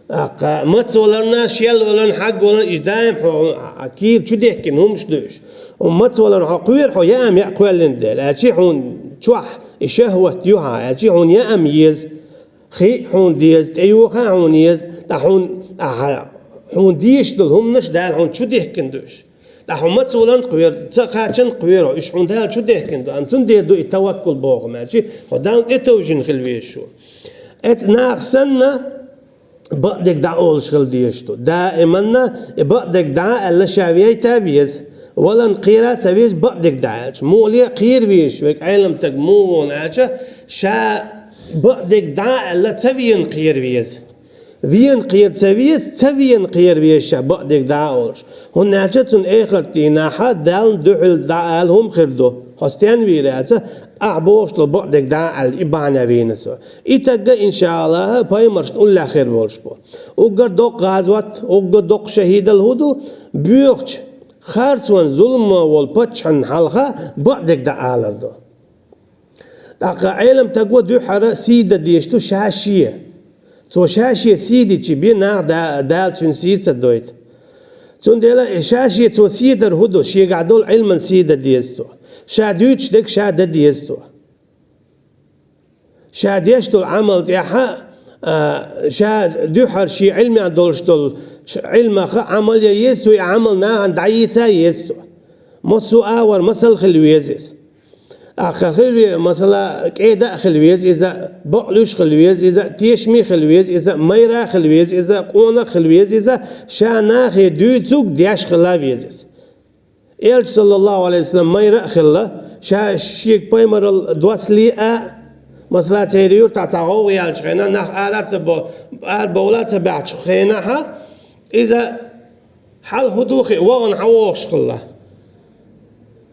ТӀаккха мацваларна, шелваларна, хьагваларна, иза даим хьо, хьан кийра чу дехкина хӀумаш ду уьш. Хьо мацваларна хьо кхоьру, хьо яа ма яа кхоьллина дела, аьлчи хьуна чохь и шахӀват ю хьан, аьлчи хьуна яа ма еза. Хи а хьуна деза, тӀеюха а хьуна еза, ткъа хьуна, ахьа, хьуна дезаш долу хӀуманаш Дала хьуна чу дихкина ду уьш. ТӀаккха хьо мацваларна кхоьру, ца кхачарна кхоьру, уьш хьуна Дала чу дихкина ду. Амма цундела ду и таваккул боху, аьлчи хьо Далла тӀетовжина хила везаш ву. Эцу наха санна, бакъдерг дӀаолуш хила дезаш ду. Даиманна и бакъдерг дӀа а аьлла, ша вейта а веза. Валарна кхера а ца веза, бакъдерг дӀа аьлча. Муха ле а кхера везаш верг, Ӏеламстаг муха ву аьлча, ша бакъдерг дӀа а аьлла, ца вена кхера веза. Вена кхера ца веза, ца вена кхера веза ша бакъдерг дӀа а олуш. ХӀунда аьлча цунна эхарт дийнахьа Далла дуьхьал дӀа а аьлла хӀума хир ду. Хьо стенна вийр аьлча, ахь бохуш долу бакъдерг дӀа а аьлла, и бахьана вийна со. И тагга, иншааллахӀ, пайхамаршна уллехь хир болуш бу. Уггар доккха гӀазот, уггар доккха шахӀидалла хӀун ду? Боьхачу, харцонан, зуламан волу паччахьна хьалха бакъдерг дӀаалар ду. ТӀаккха Ӏеламстаго дуьххьара сий дан дезаш ду ша шен. Цо ша шен сий дичи бен нах да-, Дала цуьнан сий ца дойту. Цундела ша шен цо сий дар хӀун ду? Шегахь долу Ӏилман сий дан деза цо. Ша дуьйцуш дерг ша дан деза цо. Ша деш долу Ӏамал тӀехь а, ша дуьххьара шен Ӏилмехь долуш долу ч-, Ӏилмах а Ӏамал ян еза цо, и Ӏамал нахана дӀайийца а еза цо. Массо а агӀор масал хила веза иза. Ахха хила ве-, масала, кӀеда а хила веза иза, бакълуьйш хила веза иза, тешаме хила веза иза, майра а хила веза иза, къонах а хила веза иза, ша нахе дуьйцург деш хила веза иза. Элча, саллаллаху Ӏалайхи ва саллам, майра а хилла, ша шега пайхамарал доссале а, масала, церан юьртахь цхьа гӀовгӀа яьллачу хенахь, нах ара а ца бо-, ара бовла а ца баьхьачу хенахьа, иза хьал хӀун ду хиъна, вахана хьан вогӀуш хилла.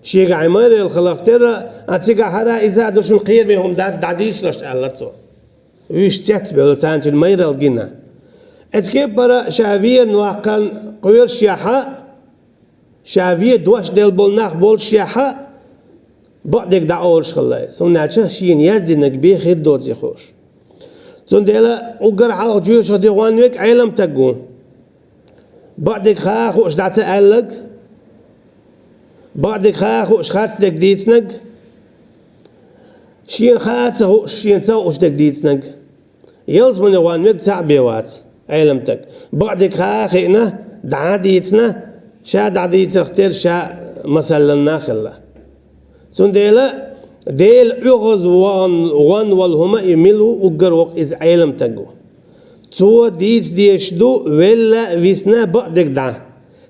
Шегахь и майралла хиларх терра, а цигахь хӀара иза а ду шуна кхераме хӀума дац, дӀадийшалаш, аьлла цо. Вуьш цецбевлла, царна цуьнан майралла гина. Эцу кеппара ша вен ваккхарна кхоьрушехь а, ша вен дош делла болу нах болушехь а, бакъдерг дӀаолуш хилла иза. ХӀунда аьлча шена яздинарг бен хир доций хууш. Цундела уггар хьалха жоьжахати гӀон верг Ӏеламстаг ву. Бакъдерг хаа а хууш дӀа ца аьлларг, бакъдерг хаа а хууш харцдерг дийцинарг, шена хаа а ца хууш, шена ца хууш дерг дийцинарг. Ялсамане гӀон верг цхьаъ бен вац Ӏеламстаг. Бакъдерг хаа а хиъна, дӀа а дийцина, ша дӀадийцарх терра ша масалланна хилла. Цундела Дела оьгӀаз ван, ван вала хӀума и мила ву, уггар вокх иза Ӏеламтаг ву. Цо дийца дезаш ду, велла а, висна а бакъдерг дӀа.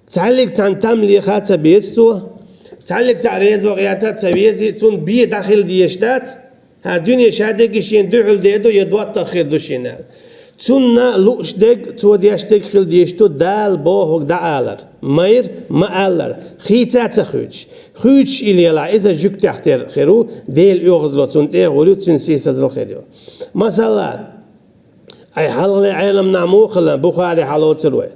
Цхьаллиг цхьан там леха а ца беза цо, цхьаллиг цхьа реза ваха гӀерта а ца вези, цунна бе дӀахила дезаш дац. ХӀа, дуьне ша дегги шена дуьхьал дер ду, я доттагӀа хир ду шена аьлла. Цунна лууш дерг, цо деш дерг хила дезаш ду, Дала бохург дӀаалар. Майра ма аллара, хийца а ца хуьйцуш. Хуьйцуш и лелахь, иза жуьгтех тера хир ву, Дела оьгӀазло цунна тӀе а гӀур ю, цуьнан сийсазал хир ю. Масала, ай хьалхале Ӏеламнах муха хилла, Бухари хьалоцур вай.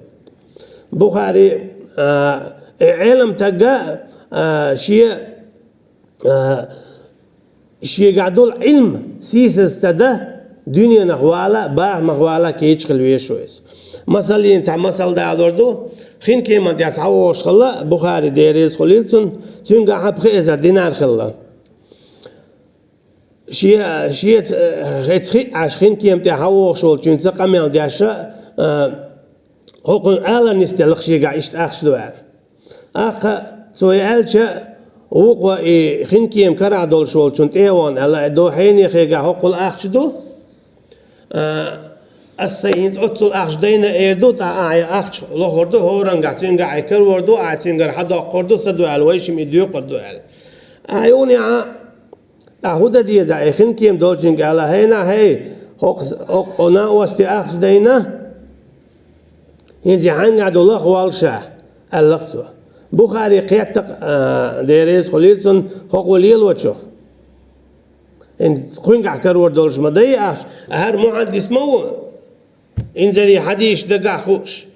Бухари, а, э, Ӏеламтага, а, шен, а, шегахь долу Ӏилма сийсаз ца дан, дуьненах вала а, бахамах вала а кийча хила везаш ву иза. Масала, цхьа масал далор ду, хинкеман тӀехь схьавогӀуш хилла, Бухари, Дела реза хуьлийла цунна, цуьнгахь пхи эзар динар хилла. Шен, шеца, э, хеца хиъ Ӏаш хинкема тӀехь схьавогӀуш волчуьнца къамел деш, э, хӀокхуьнан алар нисделла-кх шегахь иштта ахча ду аьлла. ТӀаккха цо и аьлча, вукхо и хинкема карахь долуш волчунна тӀе а вахана аьлла: «Ай, до хьенехегахь хӀоккхул ахча ду? А, ас сайн хӀинца оццул ахча дайна эр ду, ткъа ахь и ахча лохур ду, хӀорангахь цуьнгахь и карор ду, ахь цуьнгара хьадоккхур ду, са ду аьлла, вайшимма и доькъур ду», — аьлла. Ахь юха а, ахь хӀун дан деза, и хинкема долчуьнга аьлла: «ХӀей, нах, хӀей, хӀокху, хӀокху накъостий ахча дайна, хӀинца хьаьнгахь ду лаха воллу ша», — аьлла-кх цо. Бухари кхетта-кх, а, Дела реза хуьлийла цунна, хӀокхо лелочух. ХӀинца кхуьнгахь карор долуш ма дай ахча, хӀара мухьаддис ма ву, инзаре хьадисаш дагахь хууш.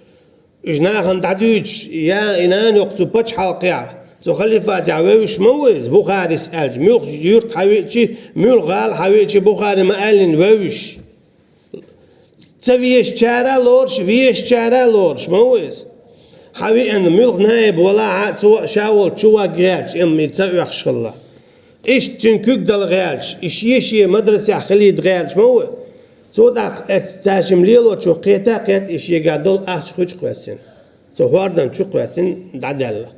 Уьш нахана дӀадуьйцуш, я и нана йоккху цу пачхьалкхехь, цу халифатехь вевзаш ма ву иза, Бухарис аьлча, муьлхха юрт хьавеъчи, муьлхха гӀала хьавеъчи, Бухари ма аьллина, вевзаш. Ца везачара а лоруш, везачара а лоруш ма ву иза. Хьавеана муьлхха наиб валахь а, цо а ша волчу чу вагга гӀерташ, амма и ца оьхуш хилла. Иштта цуьнан куьг дала гӀерташ, и шен-шен мадрасехь хилийта гӀерташ ма ву. Цо тӀаккха эццу цаьршимма лелочух кхета а кхетта, и шегахь долу ахча хуьчу кхоьссина. Цу хӀордан чу кхоьссина дӀадаьлла.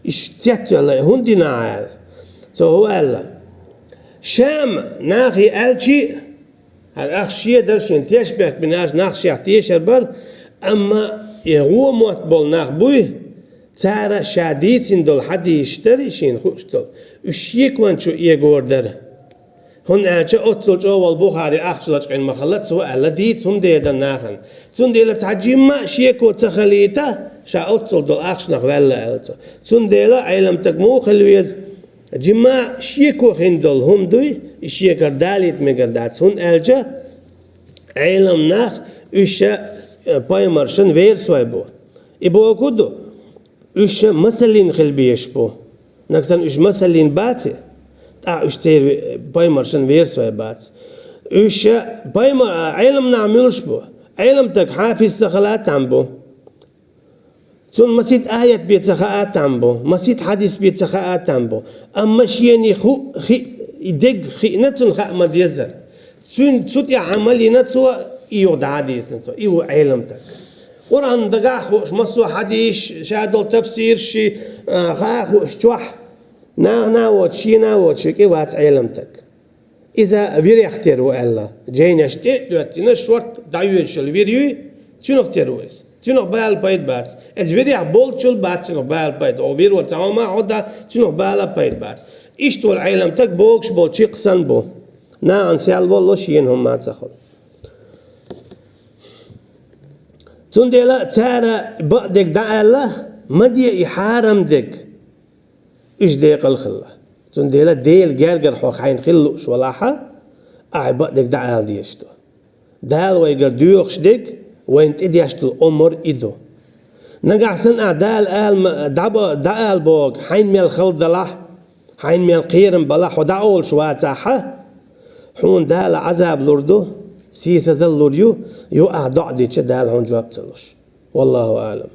Иштта цецваьлла, и хӀунда дина ахь аьлла. Цо хӀун аьлла? Шам нахе аьлчи а, хӀара ахча шен дара шена, тешнабехк бина аьлча, нах шех тешар бара, амма и гӀо мотт болу нах буй, цара ша дийцина долу хьадисаш дара, шена хууш долу, уьш шекон чу эгор дара. ХӀунда аьлча оццул чӀогӀа волу Бухари ахча лачкъийна ма хилла, цо аьлла, дийца хӀума дедар нахана. Цундела цхьа жимма а шеко ца хилийта, ша оццул долу ахчанах ваьлла аьлла цо. Цундела Ӏеламтаг муха хила веза? Жимма а шеко хин долу хӀума дуй, и шекара далийта мегар дац, хӀунда аьлча Ӏелам нах уьш ша, э, пайхамаршан версой бу. И бохург ду, уьш ша масаллин хила безаш бу. Нагахь санна уьш масаллин баци, тӀаккха уьш церан ве-, пайхамаршан версой бац. Уьш ша пайхамар-, а, Ӏелам нах муьлш бу? Ӏеламтаг хьафиз ца хила а там бу. Цунна масийтта аят бен ца хаа а там бу, масийтта хьадис бен ца хаа а там бу. Амма шена ху-, хи-, и дерг хиъна цунна хаа ма-деззара. Цуьнан цу тӀехь Ӏамал йина цо, и юха дӀа а дийцина цо. И ву Ӏеламтаг. Къуръан дагахь а хууш, массо а хьадисаш, ша долу тафсираш, а, хаа а хууш чохь, нахана а воцуш, шена а воцуш, кӀи вац Ӏеламтаг. Иза вирех тера ву аьлла, жайнаш тӀе а доьттина, шорта дӀайоьдуш йолу вир юй, цуьнах тера ву иза. Цуьнах бала пайда бац. Иза вирех болчул бац цуьнах бала пайда. О, виро цхьа хӀума а хьо дан, цуьнах бала пайда бац. Иштта волу Ӏеламтаг богуш болу чикх санна бу. Нахана сел волло, шена хӀума а ца хуьлу. Цундела цара бакъдерг дӀа аьлла, ма де и хьарам дерг. Уьш декъала хилла. Цундела Делан гергара хьо хьайна хила лууш валахь а, ахьа бакъдерг дӀаала дезаш ду. Дала вайгара доьхуш дерг, вайна тӀедеш долу омар и ду. Нагахь санна ахь Дала ала ма-, дӀаба-, дӀаала бохург хьайна мел хала далахь, хьайна мел кхерам балахь, хьо дӀаолуш вацахь а, хьуна Дала Ӏазаб лур ду, сийсазал лур ю, юха ахь доӀа дича Дала хьуна жоп ца луш. والله أعلم.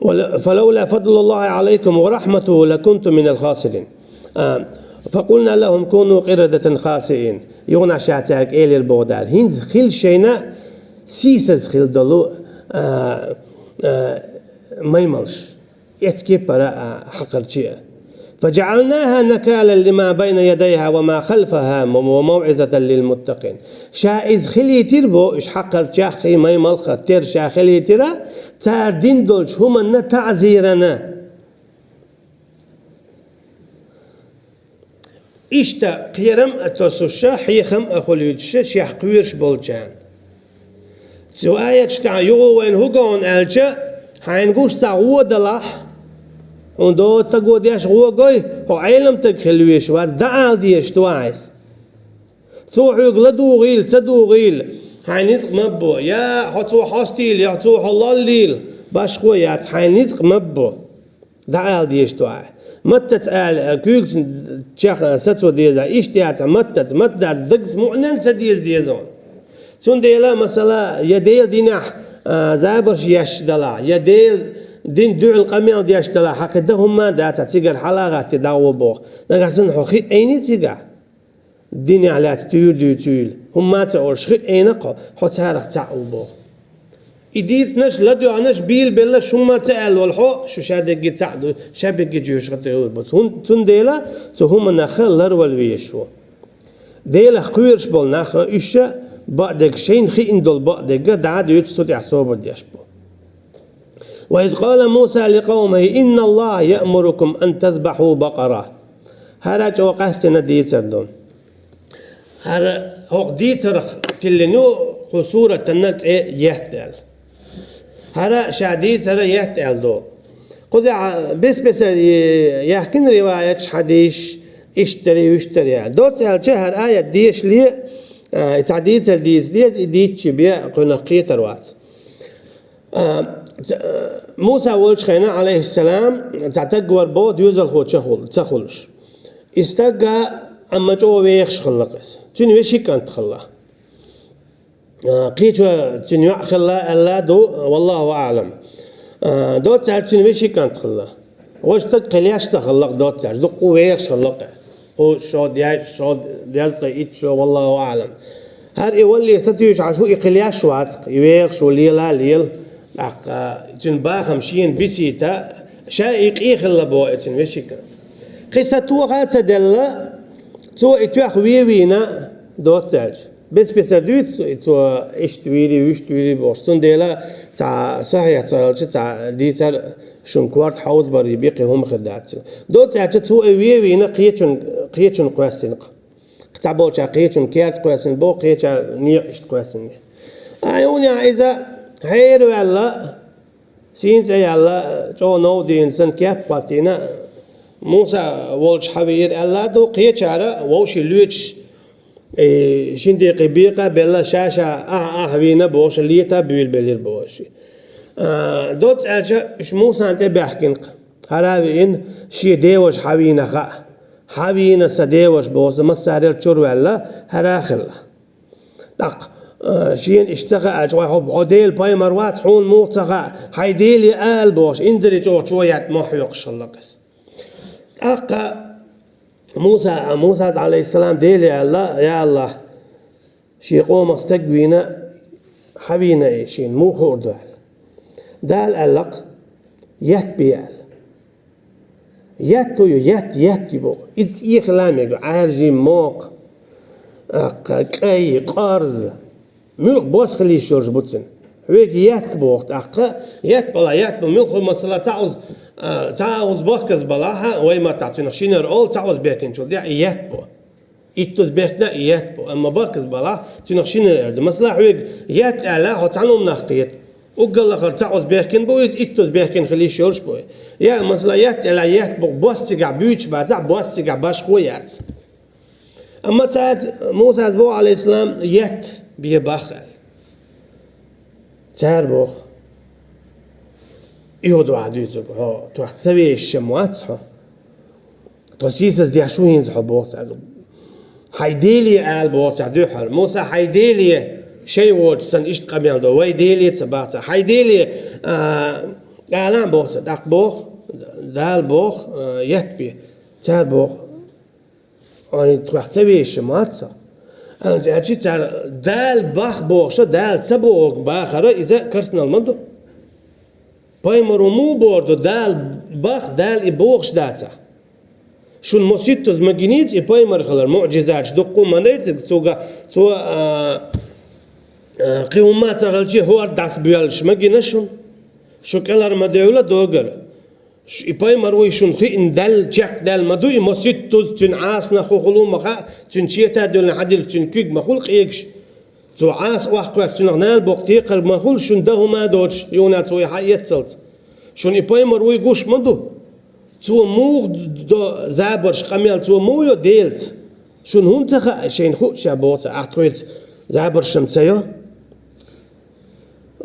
ول-، فلولا فضل الله عليكم ورحمته لكنتم من الخاسرين. А, فقلنا لهم كونوا قردة خاسئين. Юханах ша цаьрга элира боху Дала: «ХӀинца хила шайна сийсаз хила долу, а, а, маймалш». эцкепара а хьакхарчий а. فجعلناها نكالا لما بين يديها وما خلفها وموعظة للمتقين. Ша иза хилийтира бо, уьш хьакхарчех и маймалха тера ша хилийтира, цара дина долчу хӀуманна таӀзирана. Иштта кхерам а тосуша, хьехам а хуьлуьйтуша шех кхоьруш болчарна. Цу аяташ тӀехь юха вайна хӀу го хьуна аьлча, хьайна гуш цхьа гӀо далахь, хьуна доцу таго деш гӀо гой, хьо Ӏеламстаг хила везаш вац, дӀаала дезаш ду хьайса. Цо хьоьга ладугӀийла, ца дугӀийла, хьайн ницкъ ма бо, я хьо цо хьостийла, я цо хьо лоллийла, башхо яц, хьайн ницкъ ма бо. ДӀаала дезаш ду ахь. Маттаца ала, куьйгацан чех сацо деза, иштта яцахь маттаца, маттаца дагца муънан ца деза деза хьуна. Цундела, масала, я Делан динехь, а, забарш еш далахь, я Делан дина дуьхьал къамел деш далахь, хьан кхин дан хӀумма а дацахь, цигара хьала а гӀатта дӀагӀо боху. Нагахь санна хьо хи а Ӏийний цигахь? Динехь лаьцна туьйра дуьйцийла, хӀумма а ца олуш хи а Ӏийна-кх хьо, хьо царах цхьаъ ву боху. И дийцинарш, ладоьгӀнарш, бийлабелларш хӀумма а ца аьлла волу хьо, шу ша дерриге цхьаъ ду, ша берриге жоьжахати тӀе гӀур бу. ХӀун-, цундела цу хӀуманах ларвала везаш ву. Делах кхоьруш болу нах а, уьш а бакъдерг, шайна хиъна долу бакъдерг а дӀа а дуьйцуш, цу тӀехь собар деш бу. وإذ قال موسى لقومه إن الله يأمركم أن تذبحوا بقرة. ХӀара чӀогӀа къаьстина дийцар ду. ХӀара хӀокху дийцарх тиллина ю кху суратанна цӀе етт аьлла. ХӀара ша дийцара етт аьлла ду. Кхузахь бес-бесара яхкина риваяташ, хьадисаш, иштта дарий, вуьштта дарий аьлла. Доцца аьлча, хӀара аят дешале, а, и цхьа дийцар дийца деза, и дийцча бен кхуьнах кхетар вац. А, ц-, а, Муса волчу хенахь, Ӏалайхиссалам, цхьа стаг вара боху доьзалхо ца хул-, ца хуьлуш. И стаг а, амма чӀогӀа вехаш хилла-кх иза. Цуьнан вешин кӀант хилла. А, кхечо цуьнан йоӀ хилла аьлла а ду, валлаху аӀлам. А, доцца аьлча, цуьнан вешин кӀант хилла. Важа стаг кхин леш ца хилла-кх доцца аьлча, дуккха а вехаш хилла-кх. Кху шо деш, шо дезткъе итт шо, валлаху аӀлам. ХӀара и валле сатуьйсуш Ӏаш ву, и кхин леш вац-кх, и вехаш ву, лела а лела. ТӀаккха цуьнан бахам шена бисийта, ша и къе хилла боху и цуьнан вешин кӀант. Кхин сатоха а ца делла, цо и тоьхна вен вийна доцца аьлча. Бес-бесара дуьйцу цо, иштта вийрий, вуьштта вийрий бохуш. Цундела цхьа сахьихь ца хилча, цхьа дийцар шун корта хьовзабарий бен кхин хӀума хир дац. Доцца аьлча, цо и вен вийна кхечун-, кхечунна кхоьссина-кх. Цхьаболчара кхечун керта кхоьссина боху, кхечара некъа иштта кхоьссина. Ай, хӀунда иза хьераваьлла, сийна цӀе яьлла, чӀогӀа новдийна санна, кеп а хӀоттийна, Муса волчу хьан веара аьлла а ду, кхечара вовшийн лоьцуш, э, шина декъе бекъа а белла, ша-ша ахьа-ахьа вийна бохуш, лета а буьйлабелира боху ши. А, доцца аьлча, уьш Мусана тӀе баьхкина-кх. ХӀара а веана, шен деваша хьан вийна хаьа. Хьан вийна сан деваша боху, массарел чуьра ваьлла, хӀара а хилла. ТӀаккха, а, шена иштта ца хаьа, чӀогӀа хьо, хьо Делан пайхамар вац, хьуна муха ца хаьа, хьайн деле ала бохуш, инзаре чӀогӀа чо етта мохь хьоькхуш хилла-кх иза. ТӀаккха Муса, Мусас, Ӏалайхиссалам, Деле аьлла: «Я АллахӀ, шен къомах стаг вийна, хьан вийна и шена, муха хуур ду?» аьлла. Дала аьлла-кх: «Етт бе», аьлла. Етт ю, етт, етт ю боху. Иза цӀе хила мега, Ӏаьржий, мокха, тӀаккха кӀай, къарз. Муьлха бос хила йиш йолуш бу цуьнан. Хьоьга етт боху тӀаккха, етт бала, етт бу. Муьлха, масала, цхьа уз, а, цхьа уз бахказа балахь, вай маттахь цуьнах шинара олу, цхьа уз бехкинчул тӀехь и етт бу. Итт уз бехкина и етт бу. Амма бахказа балахь, цуьнах шинара эр ду. Масала, хьоьга етт аьлла, хьо цхьана хӀуманах кхета. Уггар лахара цхьа уз бехкина бу иза, итт уз бехкина хила йиш йолуш бу. Я, масала, етт аьлла, етт бу, бос цигахь буьйцуш бацахь, бос цигахь башхо яц. Амма цара, Мусас боху, Ӏалайхиссалам, етт бе бах аьлла. Цара боху: «И хӀун ду ахь дуьйцург, хьо тхох ца вешаш ма вац хьо? Тхо сийсаздеш ву хӀинца хьо», боху цара. «Хьайн деле ала», боху цара дуьххьара. Муса хьайн деле шай воцуш санна иштта къамел до. Вай деле ца бах цара. «Хьайн деле, а, ала», боху цара. ТӀаккха боху, Дала боху, а, етт бе. Цара боху: «Хьайн тхох ца вешаш ма вац хьо?» Аьлча, аьлча цара Дала бах бохуша, Дала ца бохург бахара, иза карснал ма ду. Пайхамаро муха боху ду, Дала бах, Дала и бохуш дацахь? Шуна масийттаза ма гиний-те и пайхамар хилар, муӀжизаташ дуккха а ма дайций цо, цо, а, а, кхин хӀумма а ца хилча, хӀорда дӀасабоьллуш ма гина шуна. Шу кӀелхьара ма девлла догара. Ш-, и пайхамар вуй шуна хиъна даьлла, чекхдаьлла ма ду и, масийттаза цуьнан Ӏасанах хӀун хуьлу ма хаьа, цуьнан чета а дуьллина хьадилла, цуьнан куьг ма хуьлу къегаш. Цо Ӏаса охьакхоьтту, цунах нана боккха текхарг ма хуьлу шуна, дан хӀума а доцуш, юха цо и хьаэццалц. Шуна и пайхамар вуй гуш ма ду. Цо муха до забарш, къамел цо муха йо Делаца? Шуна хӀунда ца хаьа, шайна хууш ша боху цара, ахь тхоьца забарш-м ца йо?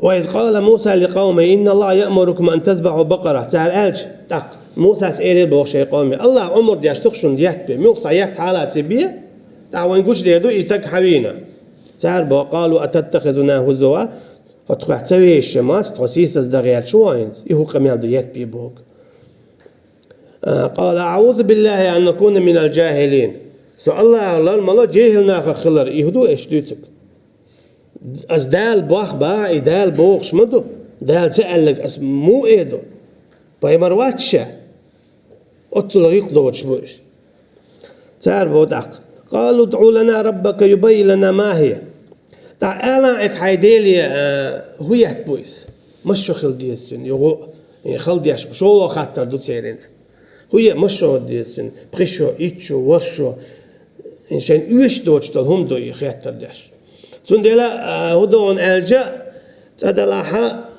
وإذ قال موسى لقومه إن الله يأمركم أن تذبحوا بقرة. Цара аьлча, тӀаккха Мусас элира боху шайн къоме: «АллахӀа омра деш ду-кх шуна етт бе, муьлхха цхьа етт хьала ца бе, тӀаккха вайн гучудер ду и цӀа хьавийна». Цара боху: «قالوا أتتخذنا هزوا». Хьо тхох ца вешаш ма вац, тхо сийсаздан гӀерташ ву хьо хӀинца, и хӀун къамел ду етт бе бохург? А, قال أعوذ بالله أن أكون من الجاهلين. Со АллахӀах лар ма ло жехӀил нахах хилар, и хӀун ду аша дуьйцург? Ас Дала бах бахьа, и Дала бохуш ма ду. Дала ца аьлларг ас муха эр ду? Пайхамар вац ша? Оццул гӀиллакх доцуш бу уьш. Цара боху тӀаккха: قالوا ادع لنا ربك يبين لنا ما هي. ТӀаккха ала оцу хьайн Деле, а, хӀун етт бу иза? Маша хила деза цуьнан, юха, э, хала деш бу, шолгӀа хаттар ду церан. ХӀун е, маша хила деза цуьнан, пхи шо, итт шо, ворхӀ шо, э, шайна оьшуш доцуш долу хӀума ду и хаттар деш. Цундела, а, хӀун ду хьуна аьлча, цкъа делахь а,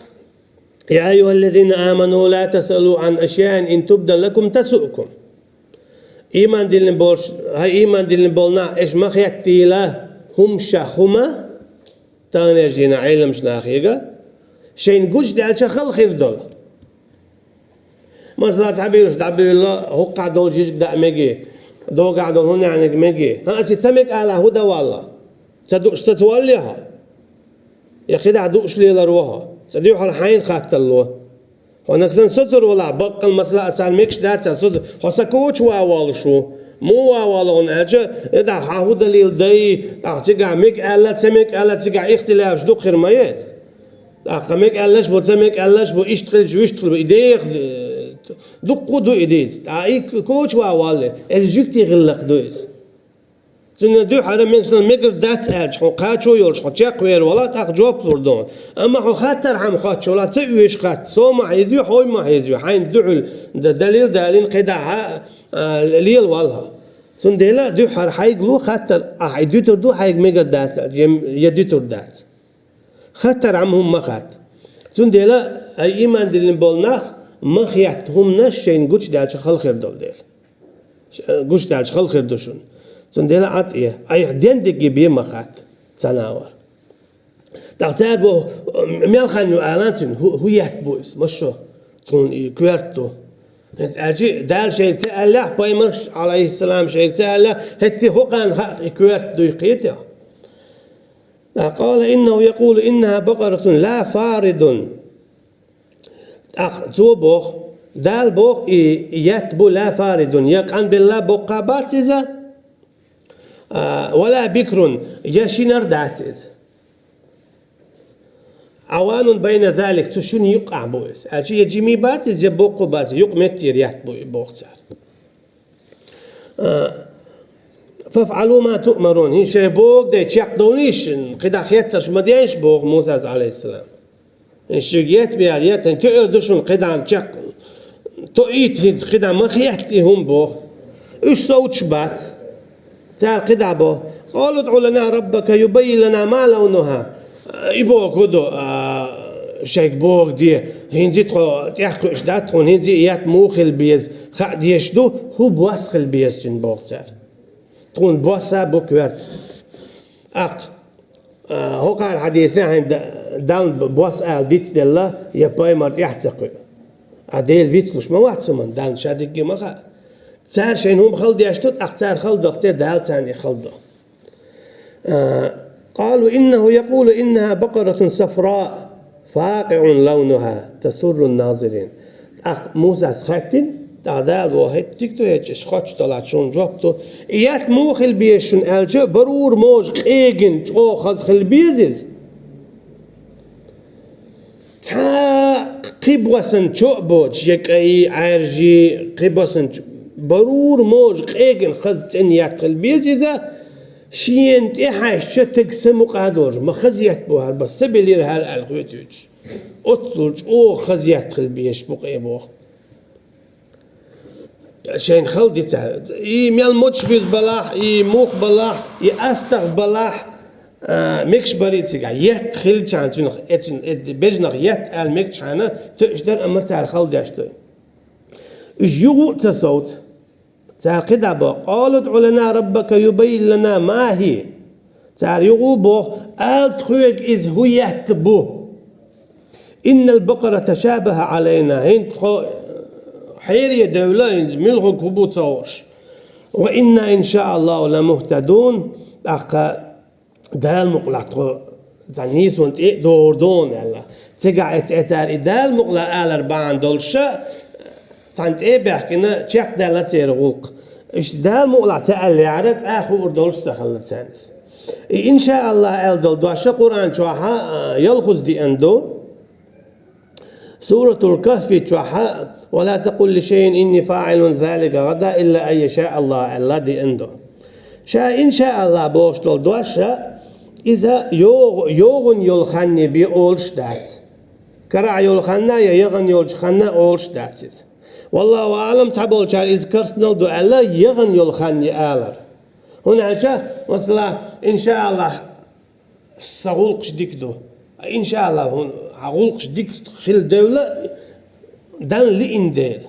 يا أيها الذين آمنوا لا تسألوا عن أشياء إن تبد لكم تسؤكم. Ийман диллина болуш, хӀай ийман диллина болу нах, аша ма хеттийла хӀумнашах хӀума, таханлерчу дийнахь Ӏеламчу нахе а, шайна гучудаьлча хала хир долу. Масала, цхьаберш дӀабевлла, хӀокхахь долу жижиг даа мегий, догахь долу хӀун яьхьниг мегий. ХӀан, аса и ца мега алахь хӀун дан валла? Ца дууш ца, ца валле хьо? Я кхидӀа дууш лелар ву хьо? Цкъа дуьхьал хьайна хаттар ло. Хьо нагахь санна соцур валахь, баккъал масала а царна мегаш дац царна соцур. Хьо сан коча ван волуш ву. Муха ван волу хьуна аьлча, и тӀаккха хьан хӀун далил дай, тӀаккха цигахь мега аьлла, ца мега аьлла, цигахь ихтилафаш дукха хир ма яц. ТӀаккха мега аьллаш бу, ца мега аьллаш бу, иштта хилча, вуьшта хила бу, и деха, э, дуккха а ду и дийца. ТӀаккха и коча ван валле, иза жуьгтий гӀиллакх ду иза. Цуьнан дуьхьара мегаш санна мегар дац аьлча, хьуна кхачо йолуш, хьо чекхвер валахь, тӀаккха жоп лур ду хьуна. Амма хьо хаттархьама хоттуш валахь, ца оьшу хатта, со ма хьийзаве, хьо ма хьийзаве, хьайна дуьхьал да-, далил далийна кхидӀа а, а, лела валахь. Цундела дуьхьара хьайга ло хаттар, ахь и дуьтур ду хьайга мегар дац аьлча, я, я дуьтур дац. Хаттархьама хӀума ма хатта. Цундела, хӀай ийман диллина болу нах, ма хетта хӀуманаш шайна гучудаьлча хала хир долу дела. Ш-, гучудаьлча хала хир ду шуна. Цундела Ӏад э, айхьа дендигге бен ма хатта, ца нахвар. ТӀаккха цара боху, мел хан ю алан цуьнан, хӀу-, хӀун етт бу иза, маша, тхуна и коьрта ду. ХӀинца аьлча, Дала шайга ца аьллехь, пайхамарш, алейхиссалам, шайга ца аьллехь, хӀетте хӀокхарна хаьа и коьрта дуй кхетехь. قال إنه يقول إنها بقرة لا فارض. ТӀаккха цо боху, Дала боху, и етт бу ла фаридун, я къанбелла боккха бац иза, а, ва ла бикрун, я шинара дац иза. Аванун байна залик, цу шуна юккъахь бу иза. Аьлча я жимий бац иза, я боккха бац, юкъа меттера етт бу и боху цара. А, фафӀалу ма туъмарун. ХӀинца шайн боху де чекхдовлийша, кхидӀа хеттарш ма деш боху Мусас, алейхиссалам. ХӀинца шуьга етт бер, етт, хӀинца тоьар ду шуна кхидӀа чекх. Тоийта хӀинца кхидӀа ма хетта и хӀума боху. Уьш совцуш бац. Цара кхидӀа боху. Къалу удӀу лана раббака юбаййин лана ма лаунуха. И боху ду, а, шайга боху де. ХӀинца тхо тӀехкхуьуш дац тхуна, хӀинца и етт муха хила беза. Хаа дезаш ду, хӀун бос хила беза цуьнан боху цара. Тхуна бос а бу коьрта. Аккха, а, хӀокхара хьадисехь хьайн да-, Далла бос ала дицделла, я пайхамар тӀехь ца кхуьу. А Дела вицлуш ма вац хӀуманна, Далла ша дигге ма хаьа. Цара шайна хӀума хала деш ду, тӀаккха цара хала дахтер Дала царна и хала до. А, къалу иннаху якъулу иннаха бакъаратун сафраъ факъиъун лаунуха тасуррун назирин. ТӀаккха Мусас хаьттина, тӀаккха Дала боху, хӀетиг ду хӀечча, иш хоттуш далахь шуна жоп ду. И етт муха хила беза шуна аьлча, барур можа къегина чӀогӀа хаза хила беза иза. Цхьа Кхы боссанчо а боцуш, я кӀайи, Ӏаьржи, кхы боссанчо, барур можа къегина хаза цӀена етт хила беза иза, шена тӀехьаьжча таг са мукъа а долуш, ма хаза етт бу хӀара, ма са белира хӀара аьлла хоьтуьйтуш. Оццул чӀогӀа хаза етт хила безаш бу къе боху. Шайна хала ди цара. И мел моча буьза балахь, и мух балахь, и астагӀа балахь, а, мегаш барий цигахь. Етт хилчахьана цуьнах, эцун, эц-, бежнах етт аьлла мегчахьана тоьаш дара, амма цара хала деш ду. Уьш юха а ца совцу. Цара кхидӀа боху: «Къалу удӀу лана раббака юбаййин лана ма хӀия». Цара юха а боху: «Ала тхоьга иза хӀун етт бу? Иннал бакъара ташабахӀа Ӏалайна». ХӀинца тхо хьере девлла, хӀинца муьлхарг хӀун бу ца хууш. «Ва инна, ин шаа Аллаху, ламухтадун». ТӀаккха Дала мукъалахь тхо цхьана нийсонан тӀе а догӀур ду аьлла. Цигахь эц-, эцара и Дала мукъалахь алар бахьана долуша, цхьана тӀе а баьхкина, чекхдаьлла церан гӀуллакх. Иштта Дала мукъалахь ца аьллехьара, цкъа а хуур долуш ца хилла царна иза. И, ин шаа Аллахь, аьлла долу дош Къуръан чохь а, а, ялхаза деана ду. Суратул Кахфи чохь а: «Ва ла такъул ли шайин инни фаӀилун залика гӀадан илла ан яшаа Аллаху», аьлла деана ду. Ша, ин шаа Аллахь, бохуш долу дош а, иза йогӀу-, йогӀун йолу ханна бен олуш дац. Карахь йолу ханна я яхана йолчу ханна олуш дац иза. Валлаху аӀлам, цхьаболчара иза карснал ду аьлла, яхана йолу ханна алар. ХӀунда аьлча, масала, ин шаа Аллахь, сан гӀуллакхаш дика ду. Ин шаа Аллахь, хӀун, хьан гӀуллакхаш дика хила девлла, Далла лиъна дела.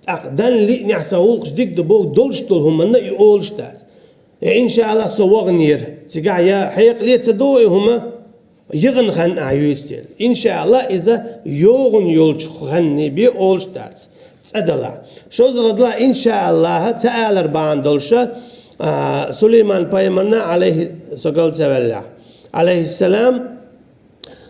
ТӀаккха Далла лиънехь сан гӀуллакхаш дика ду боху долуш долу хӀуманна и олуш дац. Я, ин шаа Аллахь, со ваханера. Цигахь я хьекъале ца ду и хӀума, яхана ханна ахь юьйцу дела. Ин шаа Аллахь, иза йогӀун йолчу ханна бен олуш дац. ЦӀа далахь. ШозлагӀа далахь, ин шаа Аллахь, ца алар бахьана долуша, а, Сулайман пайхамарна, Ӏалайхи-, со гал ца ваьллехь, Ӏалайхиссалам,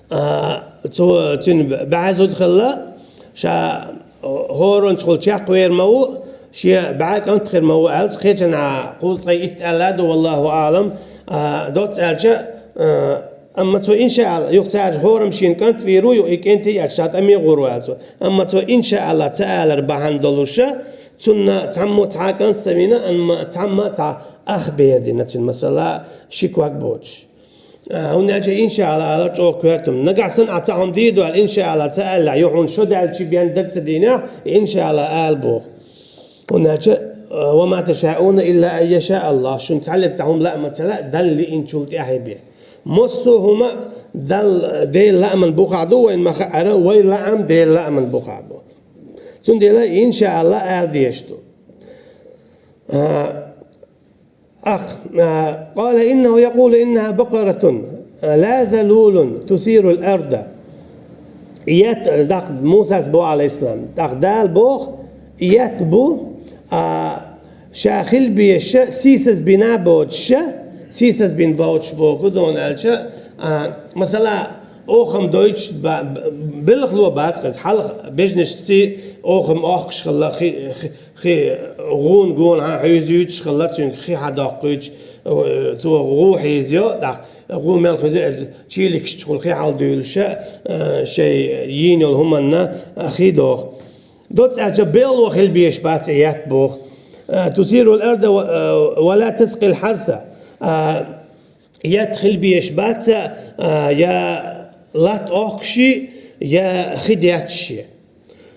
а, цо, цуьнан бӀе зуда хилла, ша хӀоранчахула чекхвер ма ву, шен бӀе кӀант хир ма ву аьлла, кхечанхьа кхузткъе итт аьлла ду, валлаху аӀлам, а, доцца аьлча, а, Амма цо, ин шаа Аллахь, юха цара хӀораммо шена кӀант вийр ву, юха и кӀентий яц, ша цӀа ма гӀур ву аьлла цо. Амма цо, ин шаа Аллахь, ца алар бахьана долуша, цунна цхьаммо цхьа кӀант ца вина, амма цхьамма цхьа ах бер дина цуьнан, масала, ши ког боцуш. А, хӀунда аьлча, ин шаа Аллахь, алар чӀогӀа коьрта хӀума. Нагахь санна ахь цхьа хӀума дийр ду аьлла, ин шаа Аллахь, ца аьллехь, юха хьуна шо даьлча бен даг ца дийнехь, ин шаа Аллахь, ала боху. ХӀунда аьлча, «Ва ма ташаауна илла ан яшаа Аллахь», шуна цхьаллиг цхьа хӀума лаамца ца лаьа, Далла лиъначул тӀаьхьа бен. Массо а хӀума Далла, Делан лааман бухахь ду, вайна ма хаьара, вай лаам Делан лааман бухахь бу. Цундела, ин шаа Аллахь, ала дезаш ду. А, ах, а, «Къала иннаху якъулу иннаха бакъаратун, а, ла залулун тусирул арда». Етт, тӀаккха Мусас боху, Ӏалайхиссалам. ТӀаккха Дала боху, етт бу, а, ша хила безаша, сийсаз бина боцуша, сийсаз бина боцуш боху, дуьйна аьлча, а, масала, охам дойтуш ба-, б-, белхало бац хаза, хьалха бежнашций охам охкуш хилла, хи-, хи-, хи гӀуна гонахьа хьуьйзуьйтуш хилла, цуьнга хи хьадоккхуьйтуш, э, цо гӀу хьийзайо, тӀаккха гӀу мел хуьза, чийликашчухула хи хьалдуьйлуша, э, шайн йийна йолу хӀуманна, э, хи доху. Доцца аьлча, белхало хила безаш бац и етт боху. Э, тусирул арда ва, э, ва ла таскъил хьарса. Э, етт хила безаш бац, а, я латта охкуш, я хи детташ.